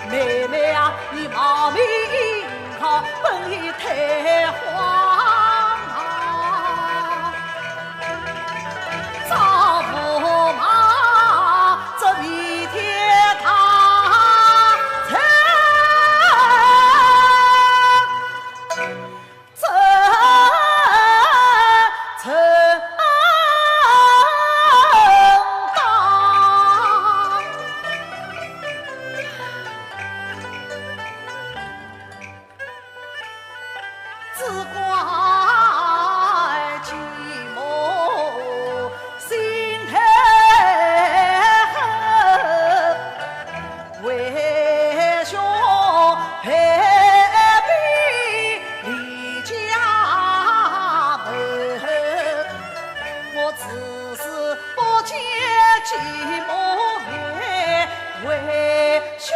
妹妹啊，你冒名考，本已太荒唐。兄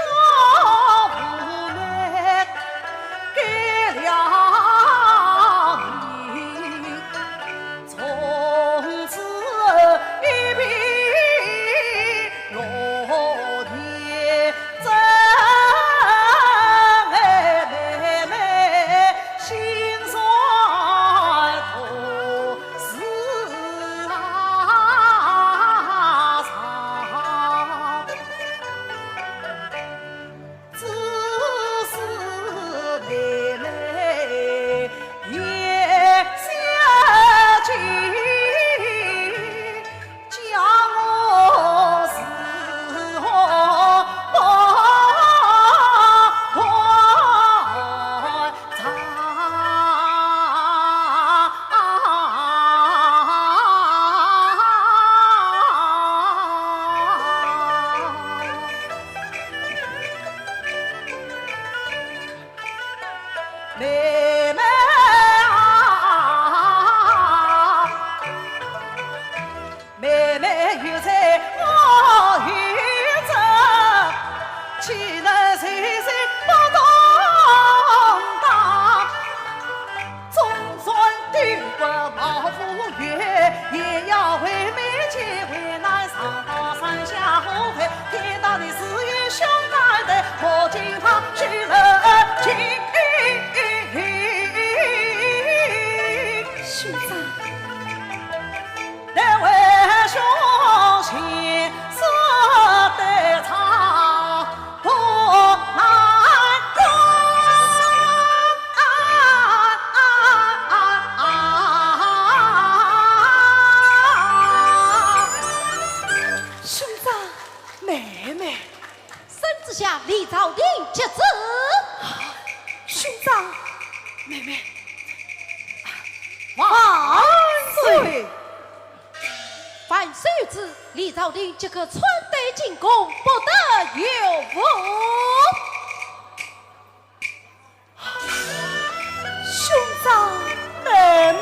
长。兄长，妹妹。圣旨下，李朝廷接旨。兄长，妹妹。万岁！万岁有旨，李朝廷即刻穿戴进宫，不得有误。 兄长，妹妹。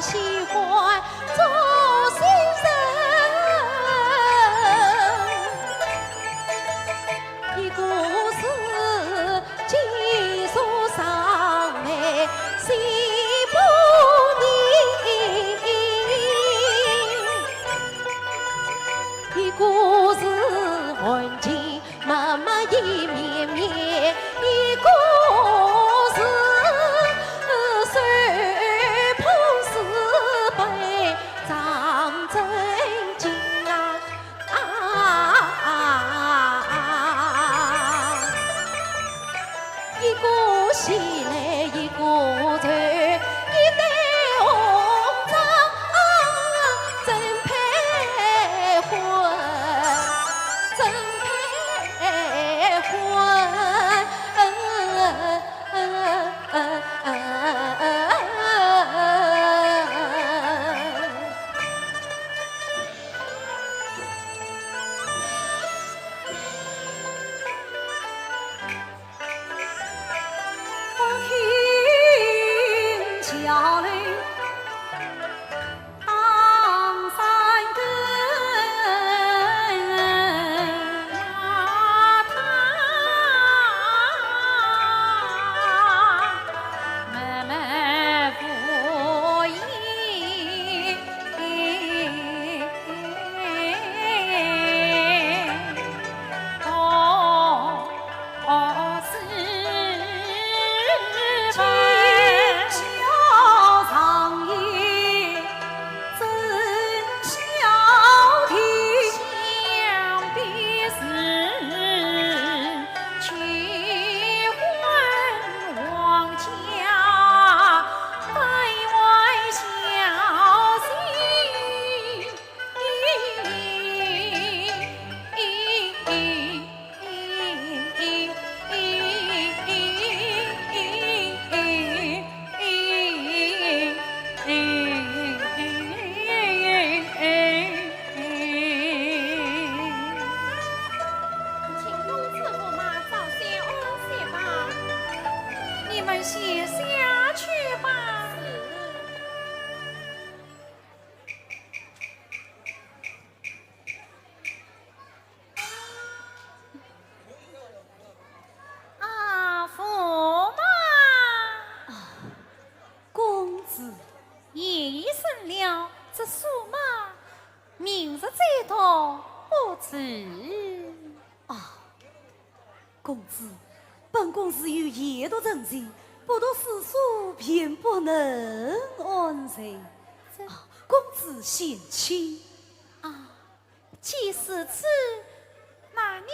喜欢做新人，一个是技术上面心不宁，一个是环境 慢慢一面面，一个是手捧书本上真经啊，啊，一个喜泪一个愁，一对红妆真配婚，真 配婚。请公子和妈早些安歇吧。你们先下去吧。 啊，驸马。啊，公子。夜已深了，这驸马明日再到不迟。啊，公子，本宫自幼研读成经，不读诗书便不能安睡。这啊，公子省亲。啊， 既是此，那你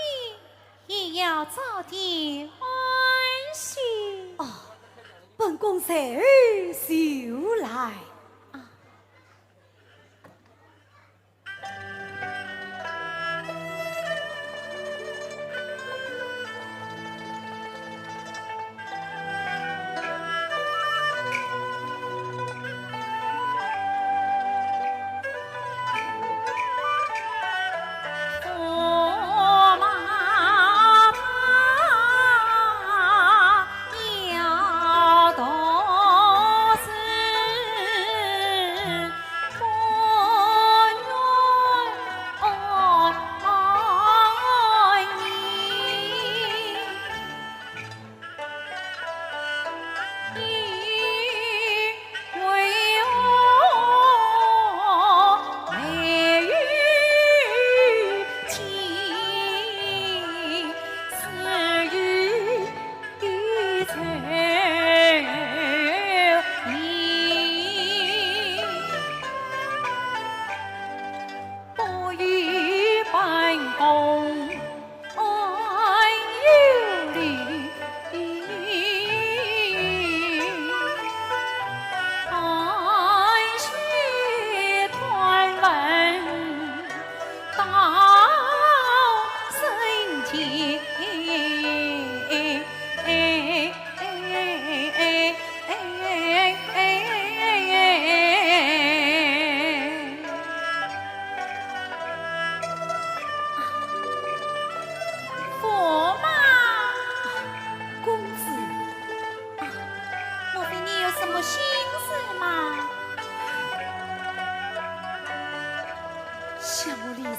也要早点安歇。哦，本宫随后就来。啊。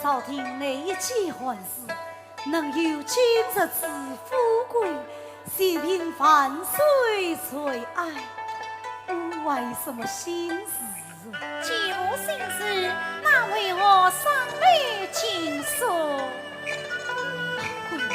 朝廷哪一件官司，能有今日之富贵，全凭万岁垂爱，我还有什么心事？既无心事，那为何双眉紧锁？公子。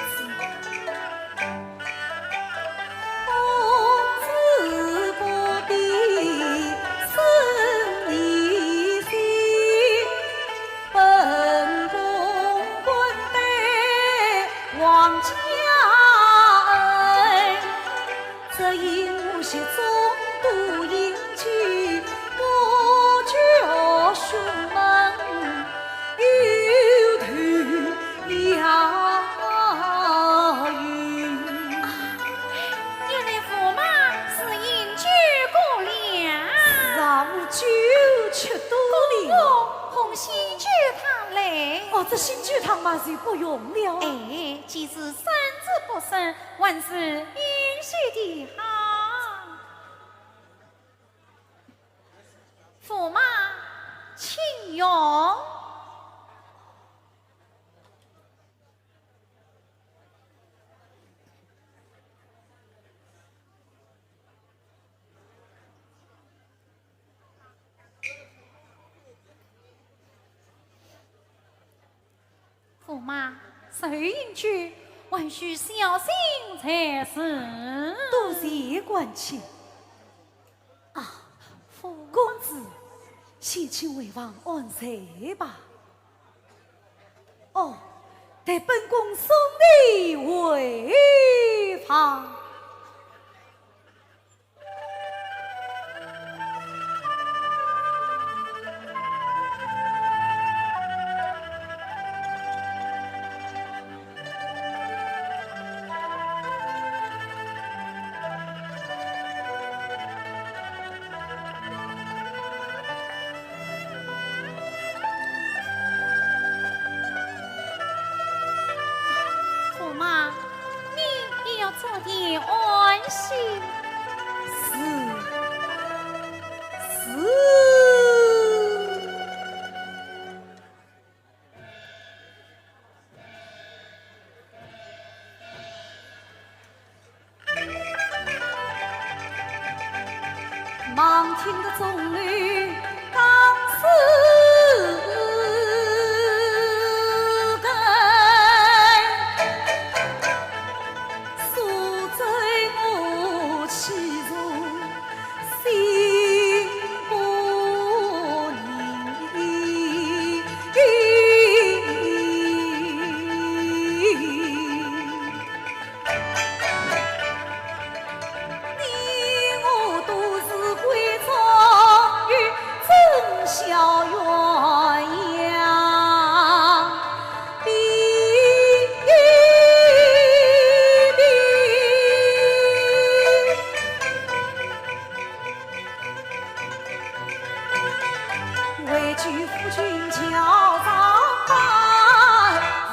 原来驸马是饮酒过量。是啊，我酒吃多了。哥哥，捧些酒汤来。哦，这醒酒汤嘛就不用了。哎，既是身子不适，还是饮些的好。驸马，请用。 驸马，酒饮酒，还需小心才是。多谢官卿。啊，夫公子，先请回房安睡吧。哦，待本宫送你回房。 驸马，你也要早点安歇。是，是。 你我都是闺中女，怎消鸳鸯比比？为救夫君叫上班，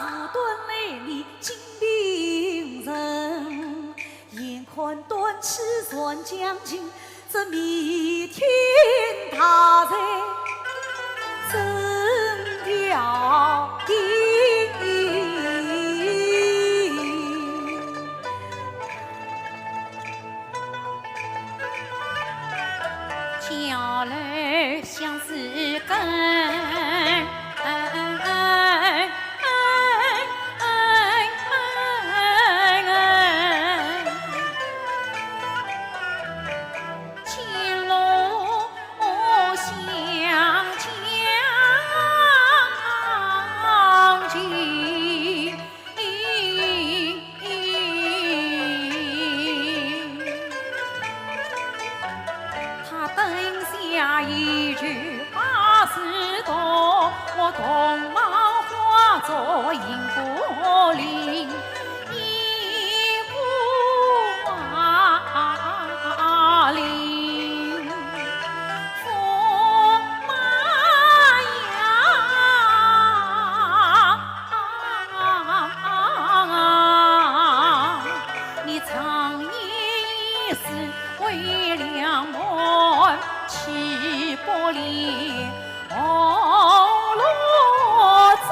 无端来你金瓶人。 眼看短期算将尽，这弥天大罪怎调定？桥楼相思根。 他灯下依旧把诗读，我桐茅花烛影孤零，一孤零。驸马呀， 你常言一世为良门，岂不连红罗帐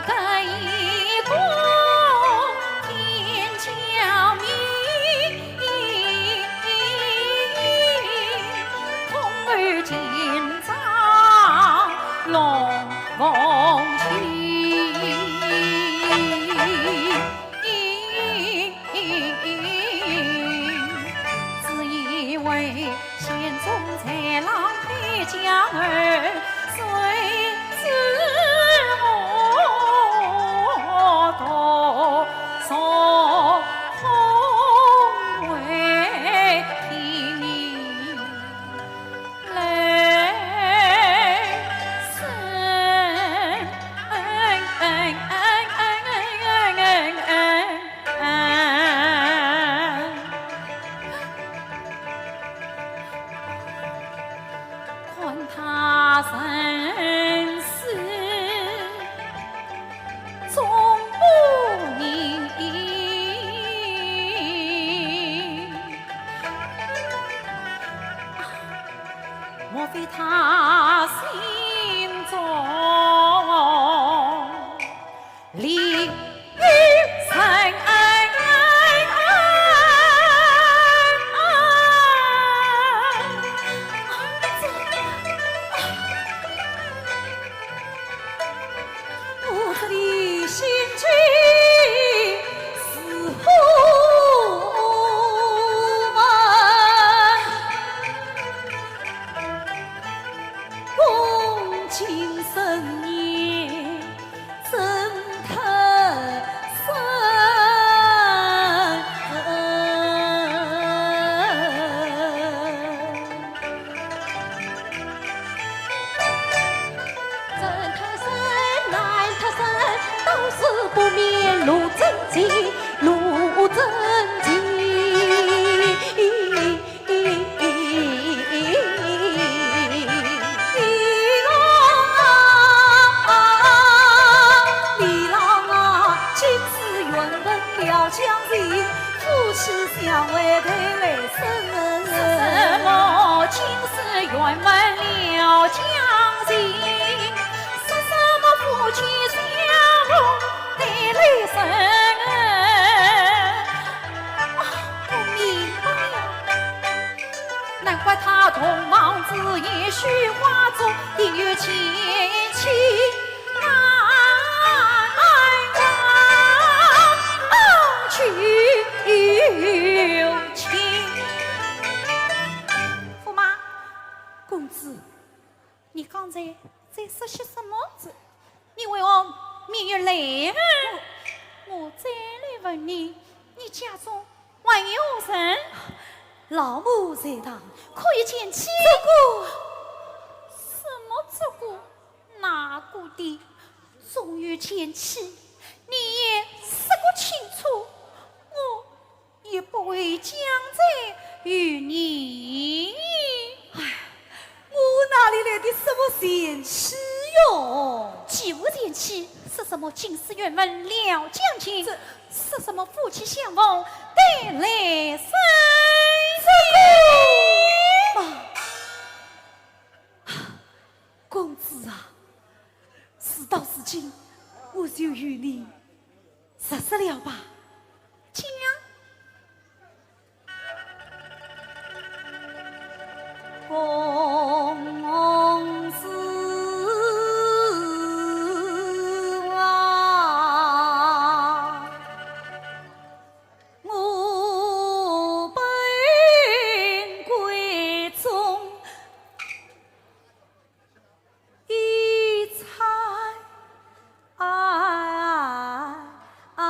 看他身世终不明，莫非他心中另有人？我这里心急似火焚，共今深夜 怎脱身？怎脱身，难脱身，道士不免路真情，路真情。 李郎啊，李郎啊，今世缘分了将尽，夫妻相会待来生。说什么今世缘分了将尽？说什么夫妻相逢待来生？啊，我明白了。 难怪他洞房之夜绣花烛，一语千金难忘九卿。驸马，公子， 你刚才在说些什么？这，你为何面有泪痕？我，我再来问你，你家中还有何人？老母在堂，可有见妻？这个，什么这个那个的，纵有见妻，你也说个清楚。我 也不会将罪于你。唉，我哪里来的什么贤妻哟？既无贤妻，说什么今世缘分了将尽？这，说什么夫妻相逢待来生？这个嘛， 公子啊，事到如今，我就与你说说了吧。讲。公子啊，我本闺中 一猜啊啊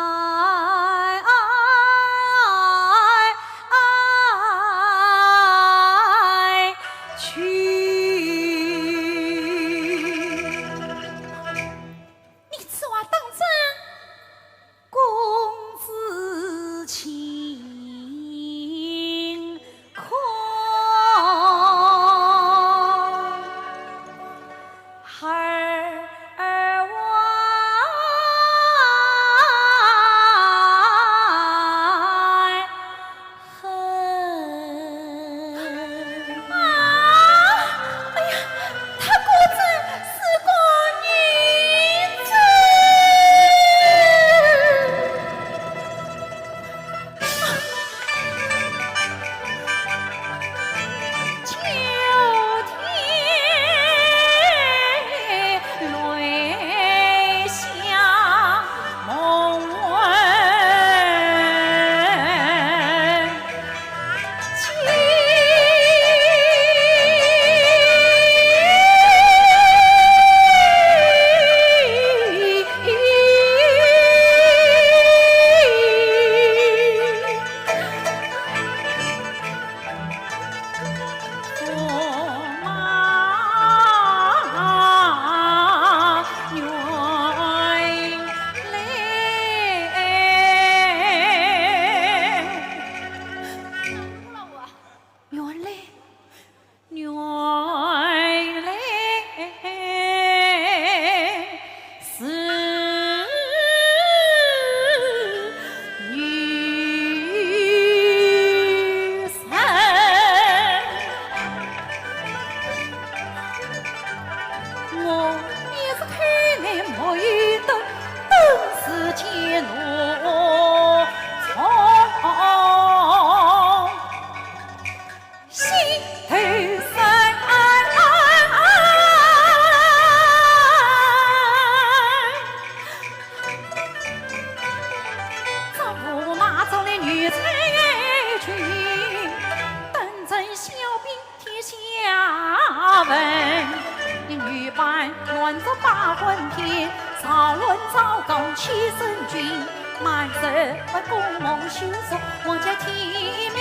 女扮乱作八魂片，扰乱朝纲欺圣君，满室不公蒙羞辱，皇家体面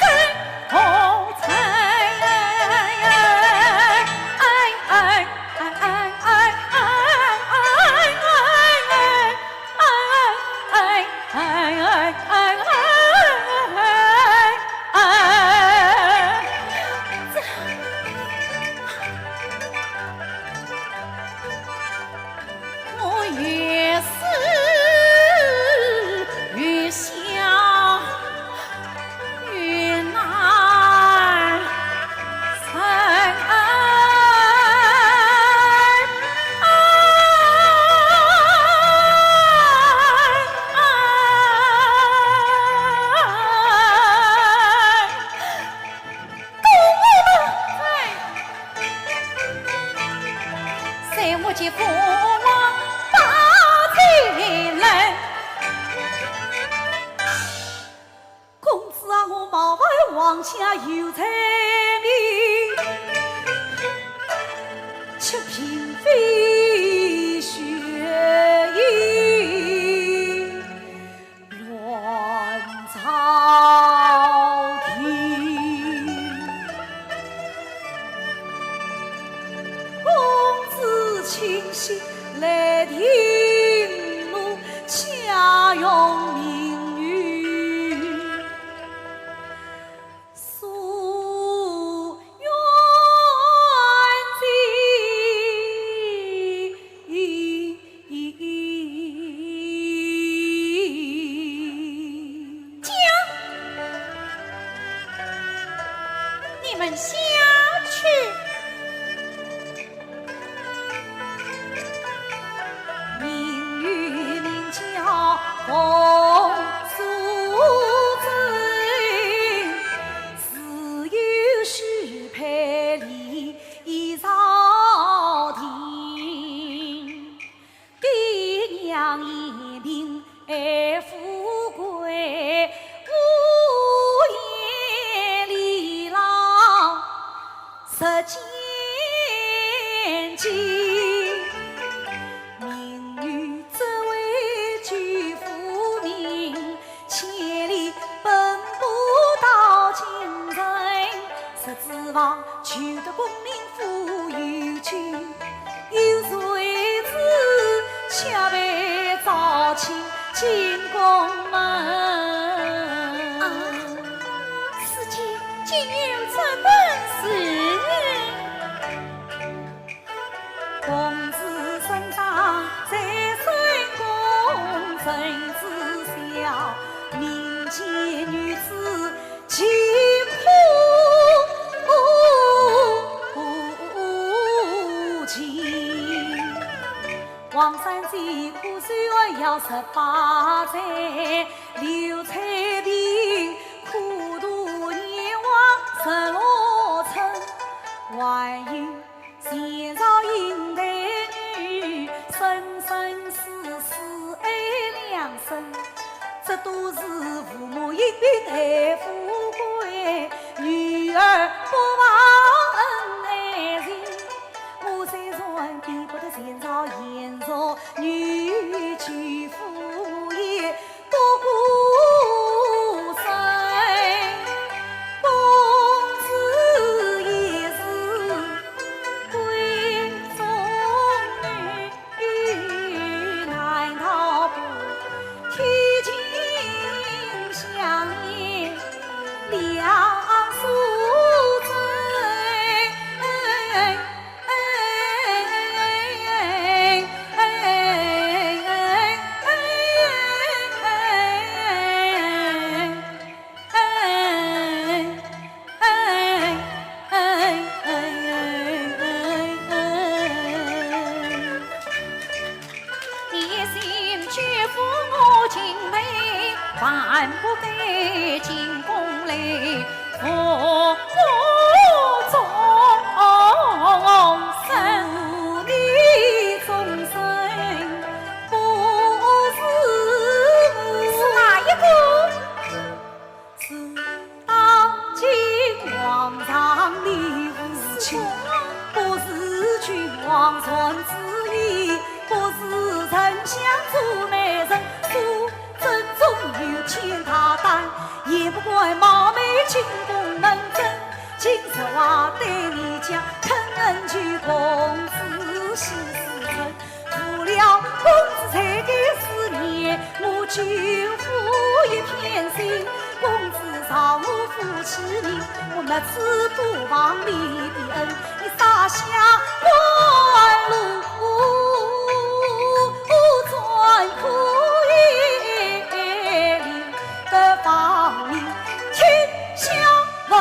更可憎。哎哎哎哎哎哎哎哎哎哎哎！哎哎哎哎哎哎哎！这，我越思越想越难 公子啊，我冒犯皇家有罪名，七品飞雪衣乱朝廷。公子请息来听我家用命运。 诉冤情。讲，你们下去。 命与民交奉苏州，自有许配礼仪朝廷。爹娘言病 爱富贵，无言李郎实见机。命运只为救父命，千里奔波到京城，谁知望求得功名 富有情，有谁知却被招进清宫门。啊，此间竟有这等事！公子身上在深宫，臣子笑，民间女子 其苦情。王三姐苦守寒窑十八载，刘采萍苦度年华十六春，还有 前朝英台女，生生死死爱两生，这都是父母因病害富贵，女儿不忘恩爱情。我虽然比不得前朝贤淑女，救父也 不顾身，公子也是闺中女，难道不贴近香烟两宿醉？ 你心决服我情美，万不得进宫来负我终身。负你终身不是我。是哪一个？ 是当今皇上的父亲，不是君王传之意，不是丞相做媒人，苏州中有钱大胆，也不管冒昧进宫门诊。今日话对你讲，肯恩求公子细思忖。除了公子才干思念，我救父一片心。公子饶我负其名，我没齿不忘你的恩。 你撒下官路，专可以领得芳名，天下闻。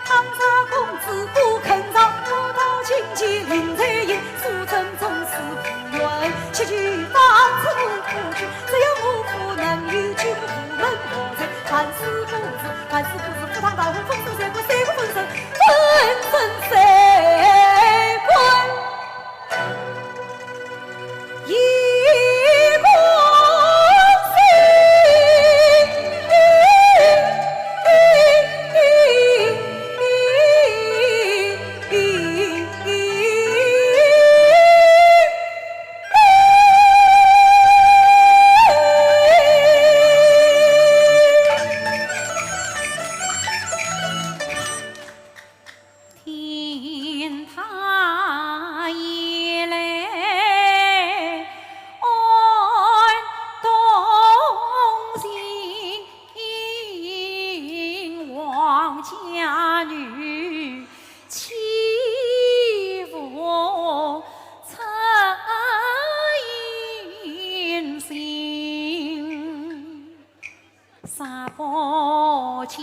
倘若公子不肯饶，我到京见令才行，苏州总是无缘，且求放出我出去，只要我不能有救，无论何罪，万死不辞。 万死不辞，赴汤蹈火，粉身碎骨，碎骨粉身，粉身碎骨。一公子。天大爷嘞，安东行，王家女，岂无 称心。若不将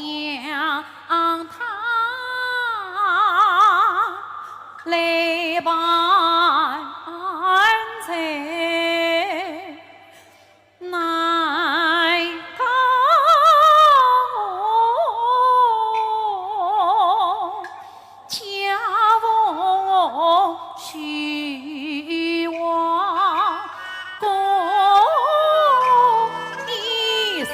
她来伴奏， 难告我家父许王公一生。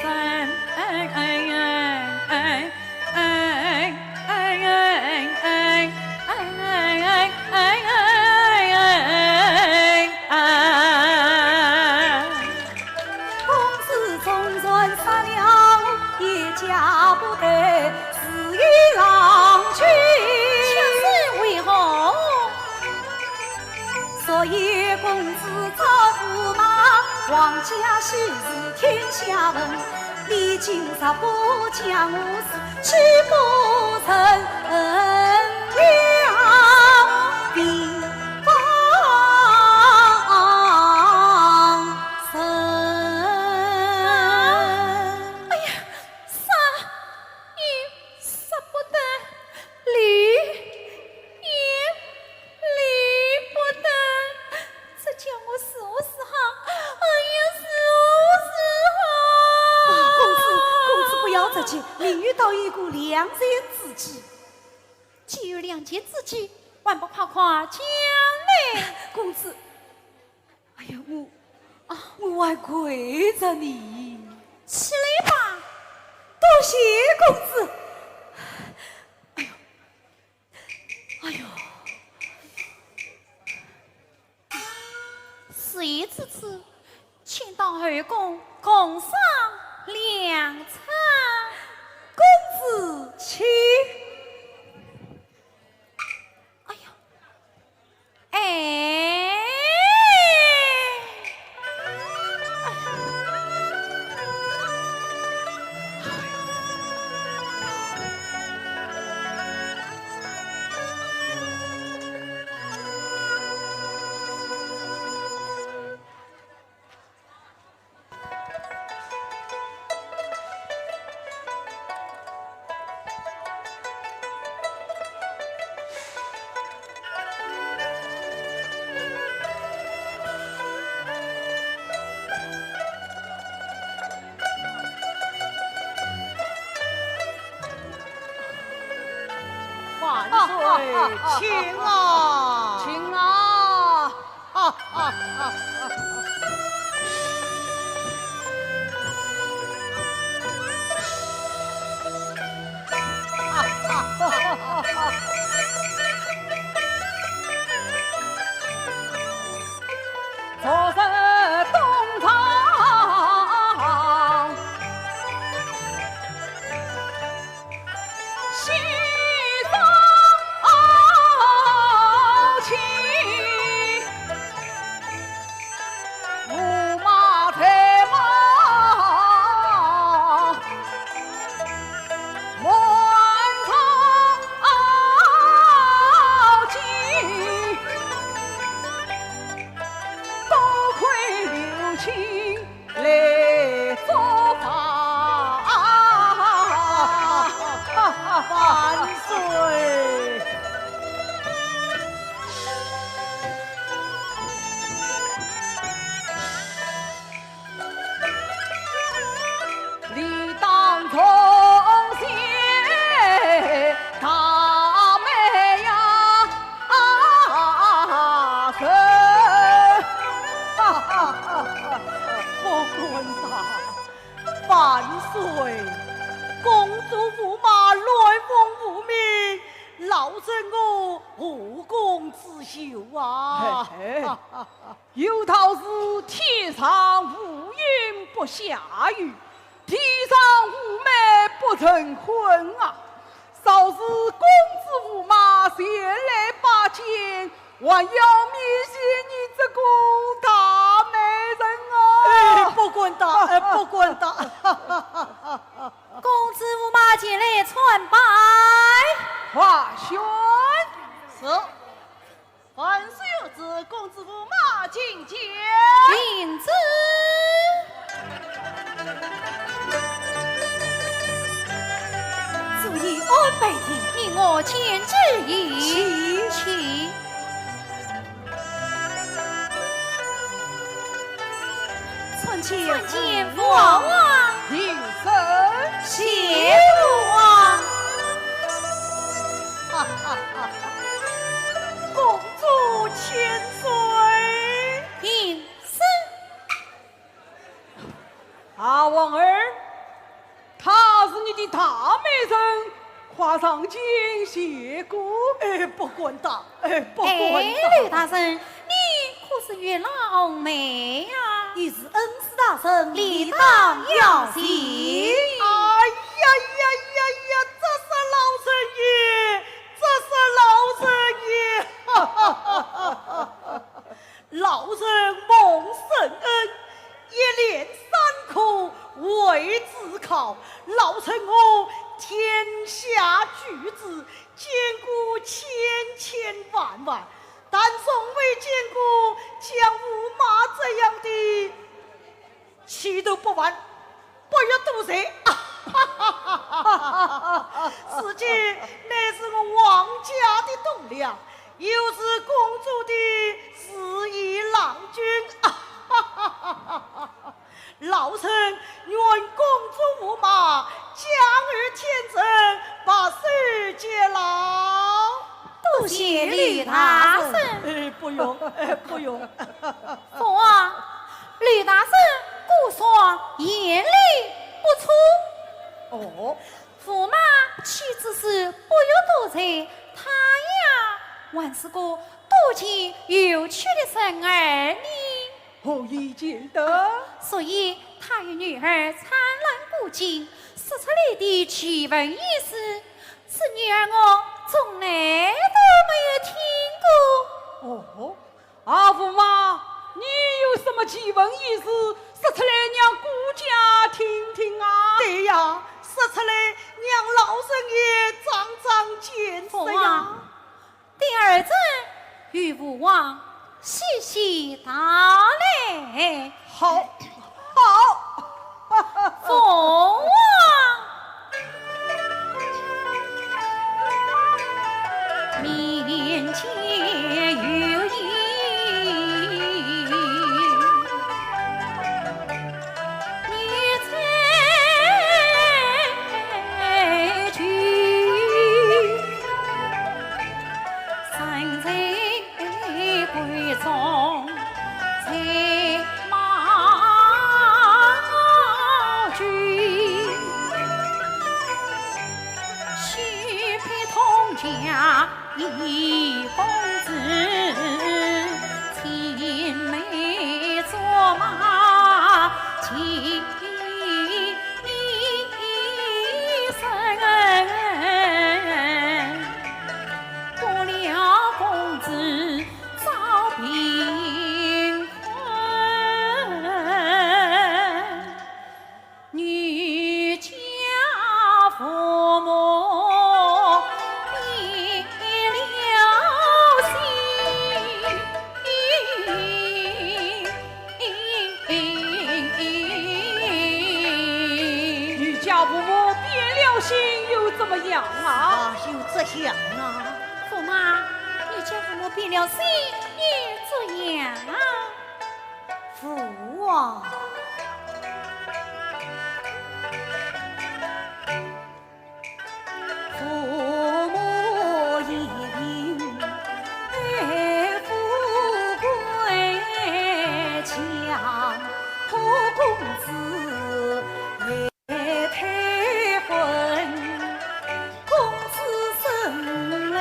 公子纵然杀了我，也嫁不得自己郎君。却是为何？所以公子早不骂，王家喜事天下闻。你今日不将我 岂不成了地方神？哎呀，杀也杀不得，理也理不得，这叫我如何是好？哎呀，如何是好？啊，公子，公子不要着急，明日倒有一个良辰之计。 既有良辰之计，还不快快讲来？公子，哎呀，我，啊，我还跪着呢。起来吧。多谢公子。哎呦，哎呦。 事已至此，请到后宫共赏良辰。公子请。哎呀，哎。万岁，请啊，请啊！老臣我后宫之忧啊。嘿嘿，有道是天上乌云不下雨，地上乌煤不成灰啊。若是公子驸马前来拜见，还要面谢你这个大媒人啊。哎，不敢当，哎，不敢当。公子驸马前来参拜。华宣。是。万岁有旨，公子驸马觐见。领旨。主意安排定，你我见之矣。请。请。 参见，参见父王。父王平身。谢父王。哈哈哈哈。公主千岁。平身。 啊，皇儿，她是你的大媒人，快上前谢过。哎，不敢当，哎，不敢当。哎，刘大人，你可是月老红媒呀？已是恩师大人，理当邀请。哎呀呀呀呀，这是老臣也，这是老臣也，哈哈哈哈哈。 老臣蒙圣恩，一连三科为子考，老臣我天下举子，见过千千万万，但从未见过像驸马这样的 气度不凡，不学多才。此举乃是我皇家的栋梁，又是公主的如意郎君。老臣愿公主驸马，江湖天成，白首偕老。多谢刘大人。哎，不用，哎，不用。父王， 刘大人果然眼力不错。哦。驸马岂止是不学多才，他呀，还是个多情有趣的人儿呢。何以见得？所以他与女儿参观古今，说出来的奇闻异事，是女儿我从来都没有听过。哦。 啊，驸马，你有什么奇闻异事，说出来让顾家听听啊。对呀，说出来让老臣也长长见识呀。父王，待儿臣与父王细细道来。好，好。父王。 民间有言，女在居，身在 闺中在马军，须配通家一公子，青梅竹马情深。 不料公子遭贫困，女家父母变了心。 女家父母变了心又怎么样啊？啊，又怎样啊？驸马，女家父母变了心又怎样？父王。 父母言定，爱富贵强，怕公子来退婚，公子生来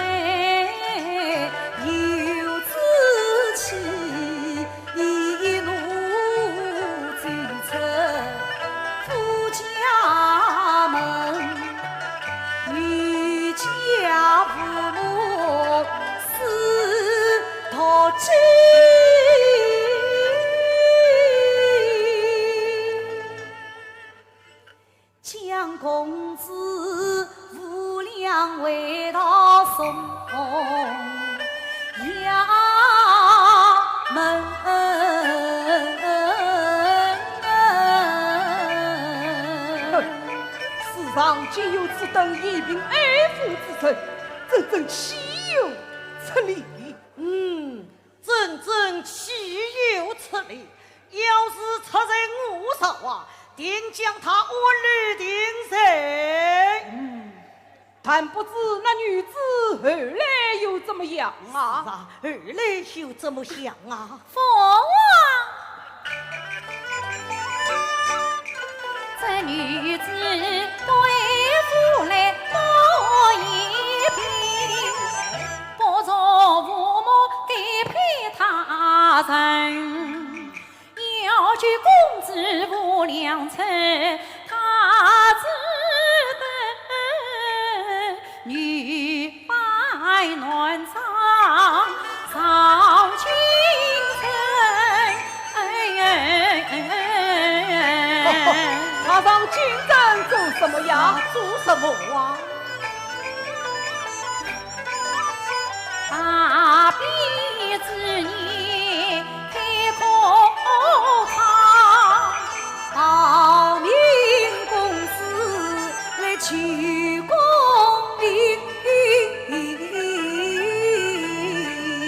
中红衙门。哼，世上竟有此等嫌贫爱富之人，真正岂有此理！嗯，真正岂有此理！要是出人我手啊，定将他按律定罪。嗯， 但不知那女子后来又怎么样啊？是啊，后来又怎么样啊？父王，这女子对父来多一病，不从父母给配他人。 要救公子无良策，他只得女扮男装上京城。哎，哎，哎，哎，哎。他上京城做什么呀？啊，做什么啊？ 大比之年开科场，报名公子来求功名。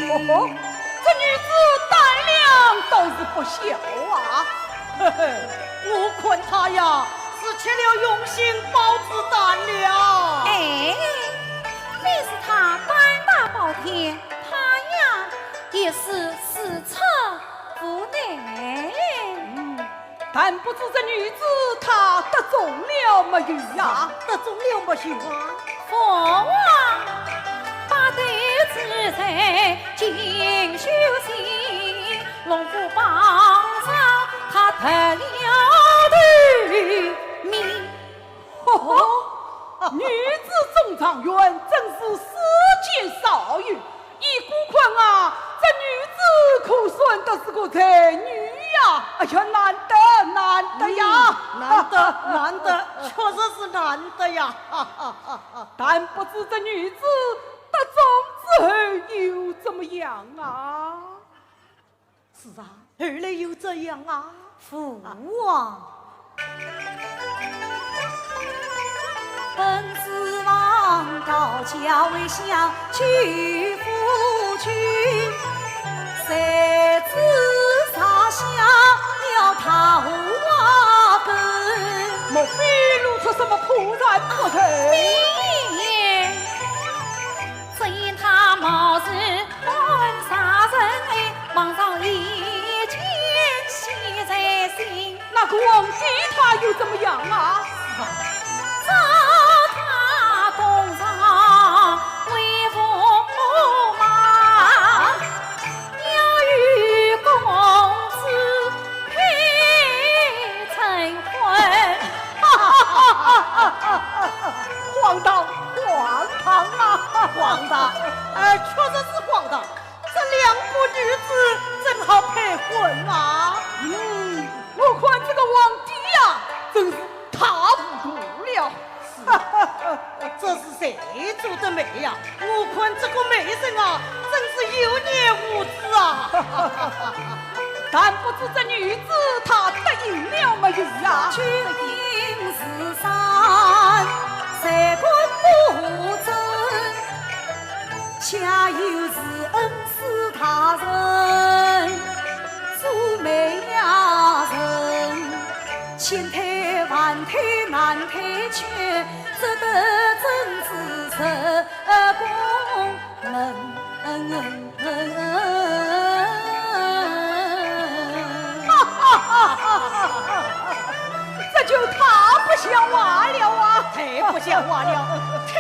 哦吼，这女子胆量倒是不小啊。 嘿嘿，我看他呀，是吃了用心豹子胆了。哎，非是他胆大包天，他呀，也是自出无奈。嗯，但不知这女子她得中了没有呀？得中了没有啊？父王，八斗之罪尽休息， 龙虎榜上他得了头名。哦，女子中状元，真是世间少有。依孤看啊，这女子可算得是个才女呀。哎呀，难得，难得呀。嗯，难得，难得，确实是难得呀。哈哈哈哈。但不知这女子得中之后又怎么样啊？ 是啊，后来又怎样啊？父王，本子房告假为相救夫君，谁知惹下了桃花根。莫非露出什么破绽不成？非也。 只因他貌似官杀人，哎，皇上一见喜在心。那个皇帝他又怎么样啊？召他东床为驸马，要与公子配成婚。 荒唐，荒唐啊！荒唐，哎，确实是荒唐。这两个女子怎好配婚啊？嗯，我看这个皇帝呀，真是太糊涂了。是，这是谁做的媒呀？我看这个媒人啊，真是有眼无珠啊！但不知这女子她答应了没有啊？君临是山，谁敢不争？家有慈恩师大人，做媒呀人，千推万推难推却，只得真子成功。 这就太不像话了啊！太不像话了，太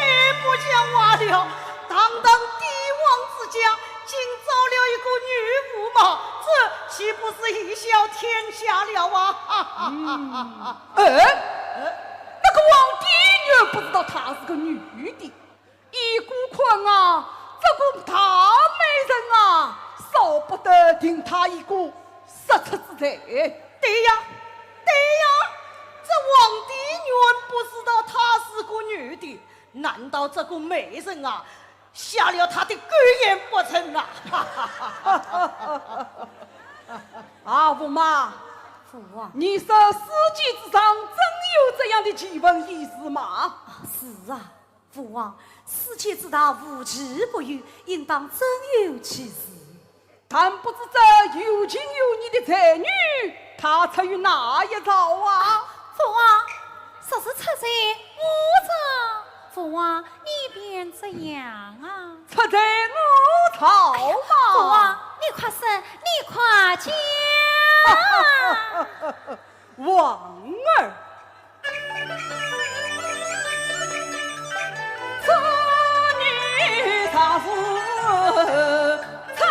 不像话了！堂堂帝王之家，竟招了一个女驸马，这岂不是贻笑天下了啊？嗯。哎，那个皇帝又不知道她是个女的。 依孤看啊，这个大媒人啊，少不得定她一个杀出之罪。对呀，对呀，这皇帝原不知道她是个女的，难道这个媒人啊，瞎了他的狗眼不成啊！啊，驸马，父王。你说世界之上真有这样的奇闻异事吗？啊，是啊，父王，世界之大，无奇不有，应当真有其事。 但不知这有情有义的才女，她出于哪一朝啊？父王，说是出在我朝，父王你便怎样啊？出在我朝吗？父王，你快说，你快讲。 王儿。这女她是在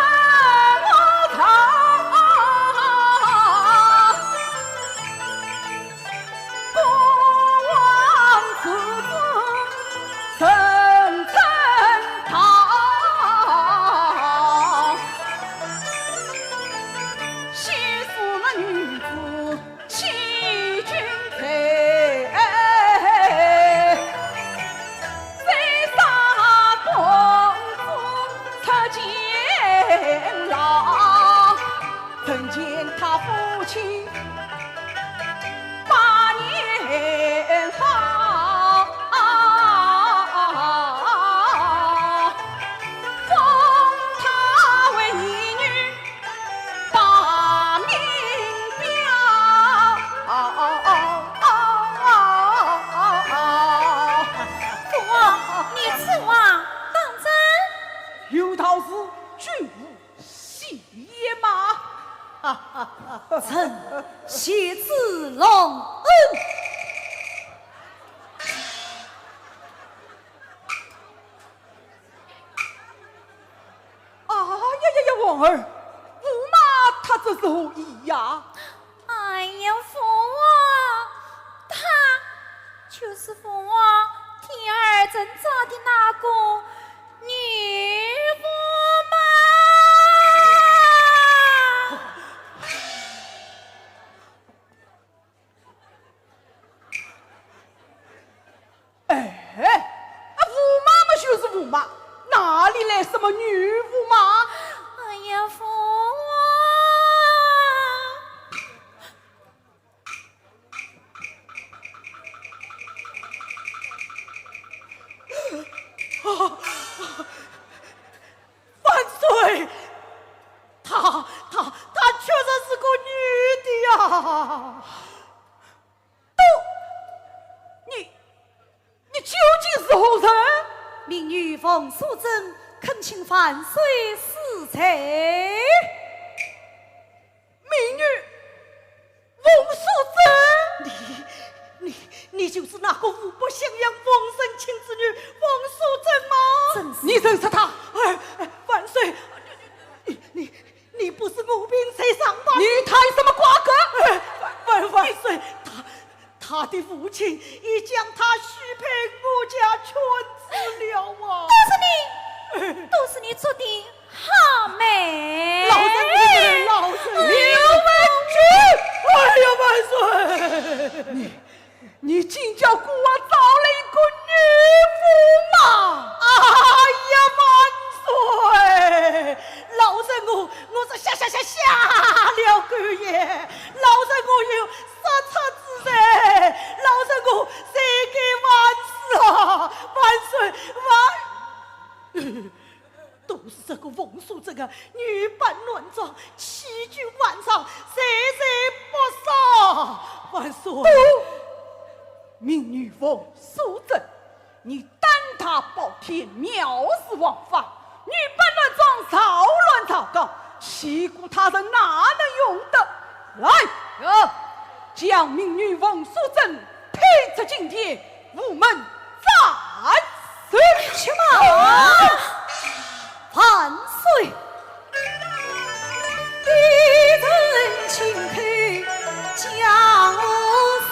我朝，不枉此生人称道。 昔时那女子欺君罪，被杀，公子出监牢，曾见他父亲 百年好，封她为义女把名标。父王，你此话当真？有道是君无 戏言嘛。臣谢主隆恩。哎呀呀呀，王儿，驸马他这是何意呀？ 哎呀，父王，他就是父王第二阵找的那个女驸马。哎，啊，驸马嘛就是驸马，哪里来什么女驸马？哎呀，父王！ 啊，万岁！她，她，她确实是个女的呀！都，你，你究竟是何人？民女冯素贞，恳请万岁恕罪。民女 冯素贞？你，你，你就是那个无不襄阳王孙卿之女冯素贞吗？正是。你认识她？哎，哎，万岁，你，你，你不是误病在上吧？你谈什么瓜葛？哎，万，万，万岁，她，她的父亲已将她许配我家犬子了啊！都是你，都是你做的 好美。老臣，老臣，刘文俊！哎呀，万岁！你，你竟叫孤王找了一个女驸马！哎呀，万岁！老臣我，我是瞎，瞎，瞎，瞎了狗眼，老臣我有失策之罪，老臣我罪该万死啊！万岁，万 都是这个冯素贞啊，女扮男装，欺君罔上，罪罪不赦。万岁！都！民女冯素贞，你胆大包天，藐视王法，女扮男装，扰乱朝纲，欺侮他人，哪能容得？来，有，将民女冯素贞推出金殿， 午门斩首。且慢！万岁！一人亲口将我死，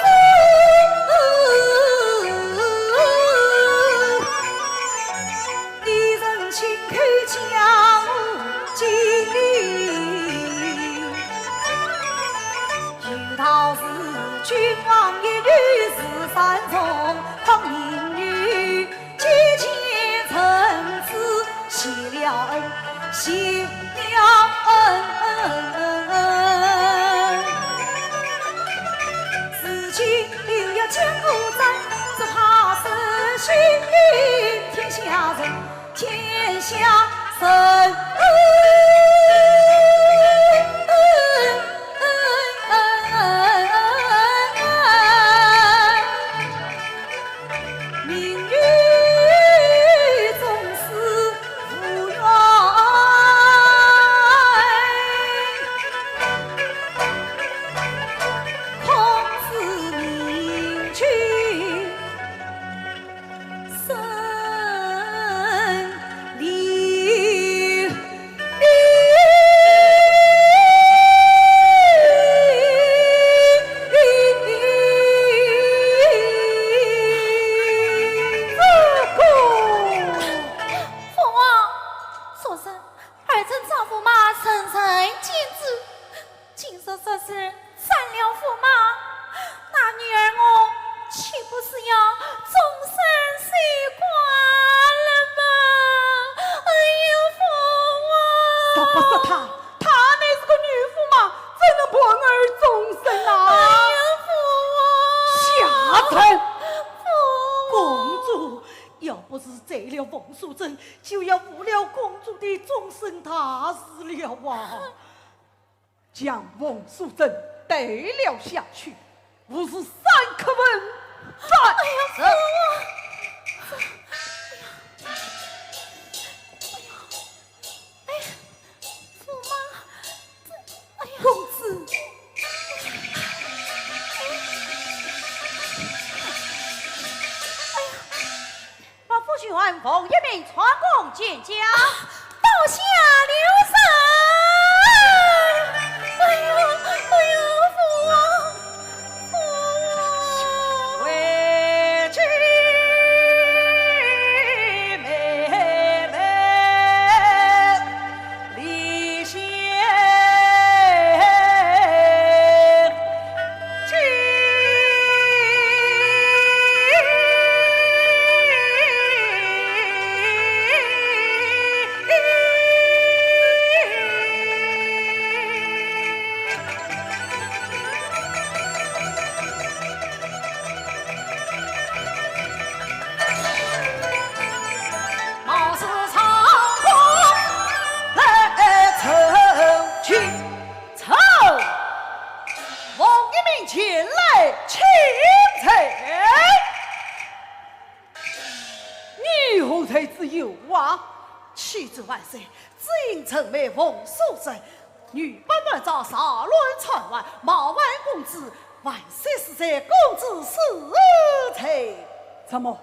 一人亲口将我祭。 有道是君王一女是三从，抗民女，几千臣子结了恩，如今要见故斩，只怕失信天下人，天下人。命与众生无缘，空自命君生离。 父王，昨日儿臣斩驸马，人人尽知。今日说是斩了驸马，那女儿我岂不是要终身守寡了吗？哎呀，父王！说不说她，她乃是个女驸马，怎能伴儿终身啊？哎呀，父王！下贱！父王！公主，要不是斩了冯素贞，就要误了公主的终身大事了啊！将冯素贞带了下去，无事三刻问斩。哎呀，父王！哎呀，哎呀，驸马，这，哎呀，公子。哎呀，哎呀。 把夫君唤一名，传宫见驾。啊，刀下留人。哎呀，哎呀，父王，父王。为君妹妹 立下貌似上官来奏请。奏，奉一名前来请罪。你何罪之有啊？启奏万岁，只因臣妹冯素贞，女扮男装，扰乱窗外，冒犯公子，万岁恕罪，公子恕罪。怎么？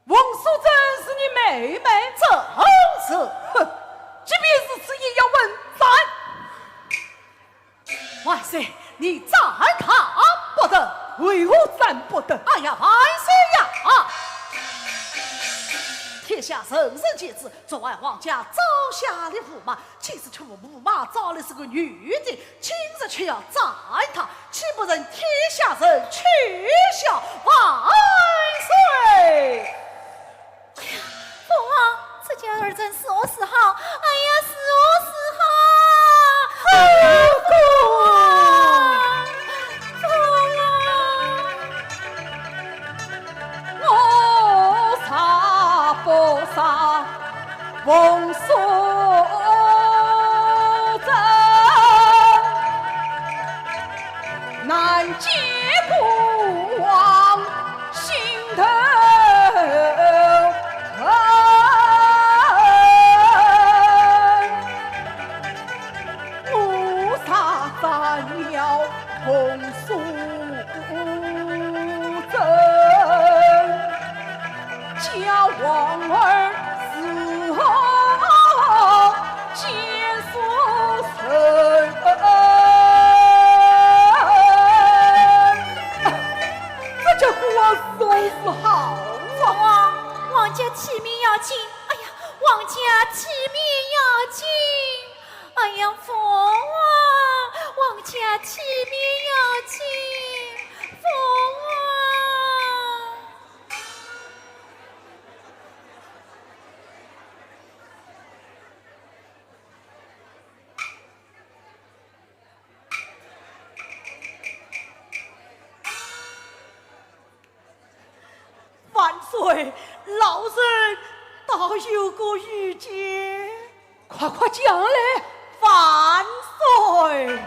冯素贞是你妹妹？正是。哼，即便如此，也要问斩。万岁，你斩她不得。为何斩不得？哎呀，万岁呀！天下人人皆知，昨晚皇家招下了驸马， 今日却无驸马招来是个女的，今日却要斩她，岂不成天下人取笑万岁？哎呀，父王，这叫儿臣如何是好？哎呀，如何是好？父王，父王。 我杀不杀冯素贞，难解孤王心头恨。 我杀斩了冯素贞，叫王儿如何见苏贞？这叫孤王如何是好啊？父王，皇家体面要紧。哎呀，皇家体面要紧。 哎呀，父王，皇家体面要紧，父王。岁，老身倒有个意见。快快讲来。万岁！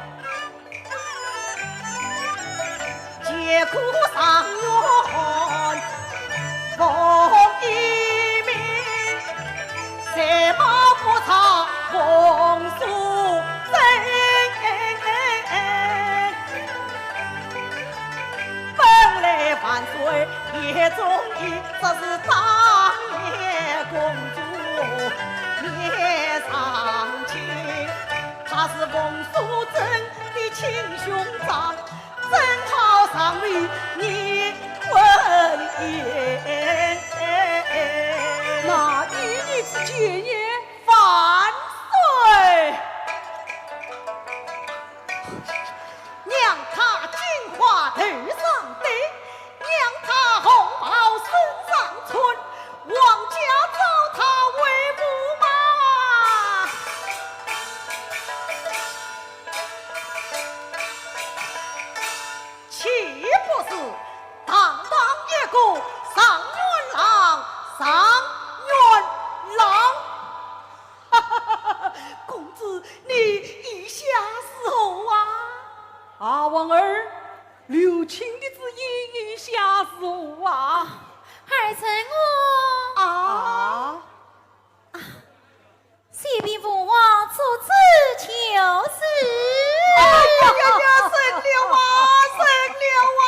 那依你之见呢？万岁！岂不是堂堂一个状元郎？状元郎！公子，你意下如何啊？啊，王儿，刘卿的主意意下如何啊？儿臣我……啊？啊？ 随便父王做主就是。哎呀呀呀，成了啊，成了啊！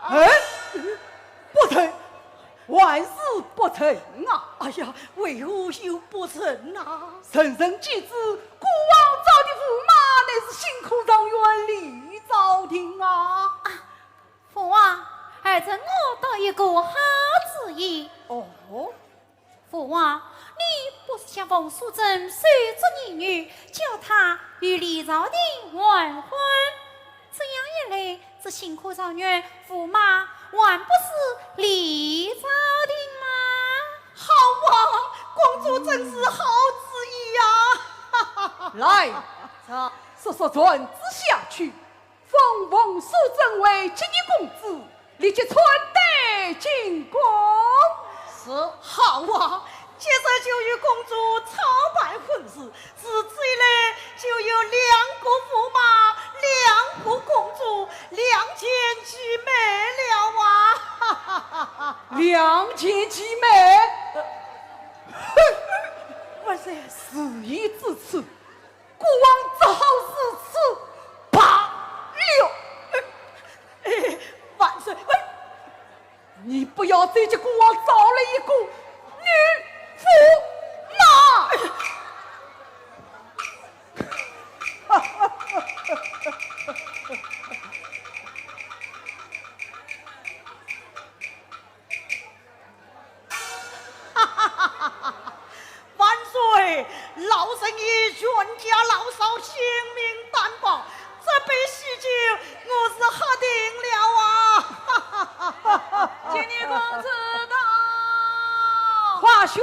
哎，不成，还是不成啊！哎呀，为何又不成啊？人人皆知，孤王召的驸马乃是新科状元李昭廷啊。啊，父王，儿臣我倒有个好主意。哦？ 父王，你不是向冯素贞收做义女，叫她与李昭廷完婚？这样一来，这新科状元驸马还不是李昭廷吗？好啊，公主真是好主意呀！来，速速传旨下去， 封冯素贞为继义公主，立即穿戴进宫。是。好啊，即日就与公主操办婚事，如此一来，就有两个驸马，两个公主，两全其美了啊！两全其美？哼，万岁，事已至此， 孤王只好如此罢了。哎，万岁，哎，你不要再给孤王招了一个女驸马。万岁，老身以全家老少性命担保，这杯喜酒我是喝定了啊！请你公子到。华宣！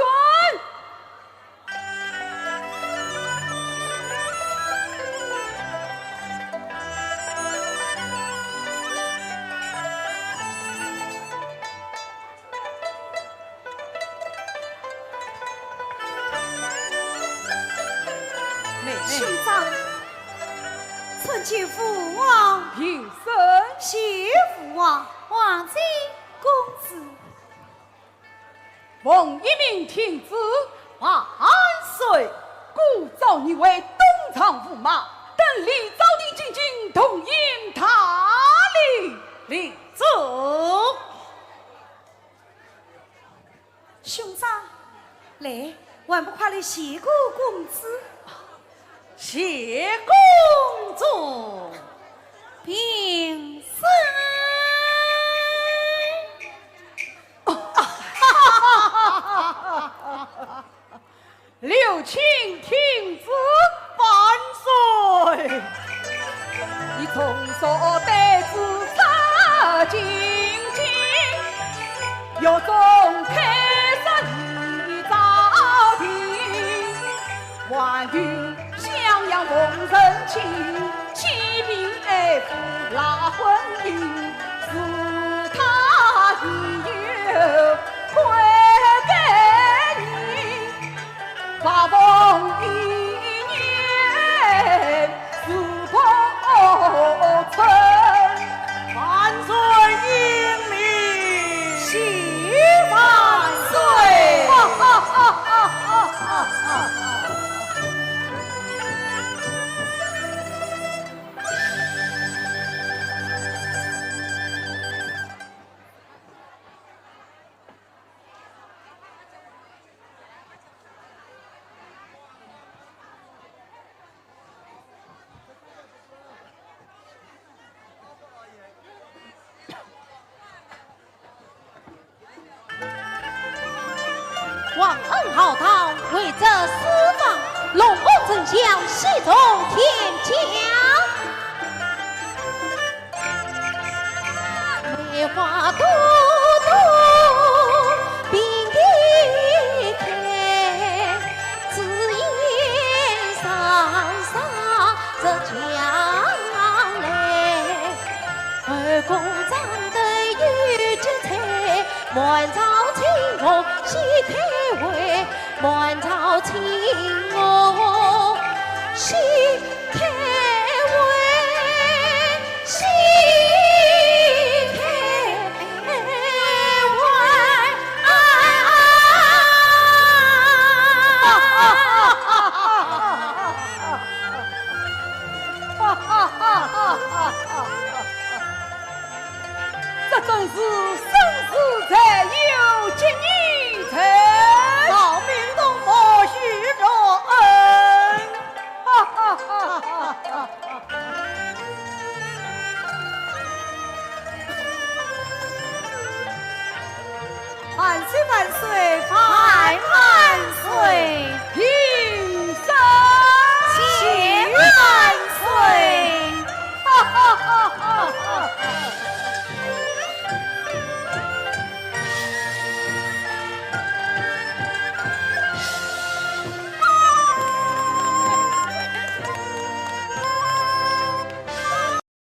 兄长，参见父王。平身。谢父王。王妃、公子。奉一命听旨。万岁。孤召你为东床驸马，等李昭廷进京，同饮大礼。领旨。 兄长，来，还不快来谢过公子？谢公主。平身。刘卿听旨。万岁！你从早得知这情景，要从开始一朝定，还有襄阳奉承亲，启禀爱父赖婚姻，是他一忘恩浩荡，为这四方，龙王丞相喜中天降。梅花朵朵并蒂开，紫烟双双入墙来。后宫掌灯又结彩，满朝青龙喜开怀，满朝青龙喜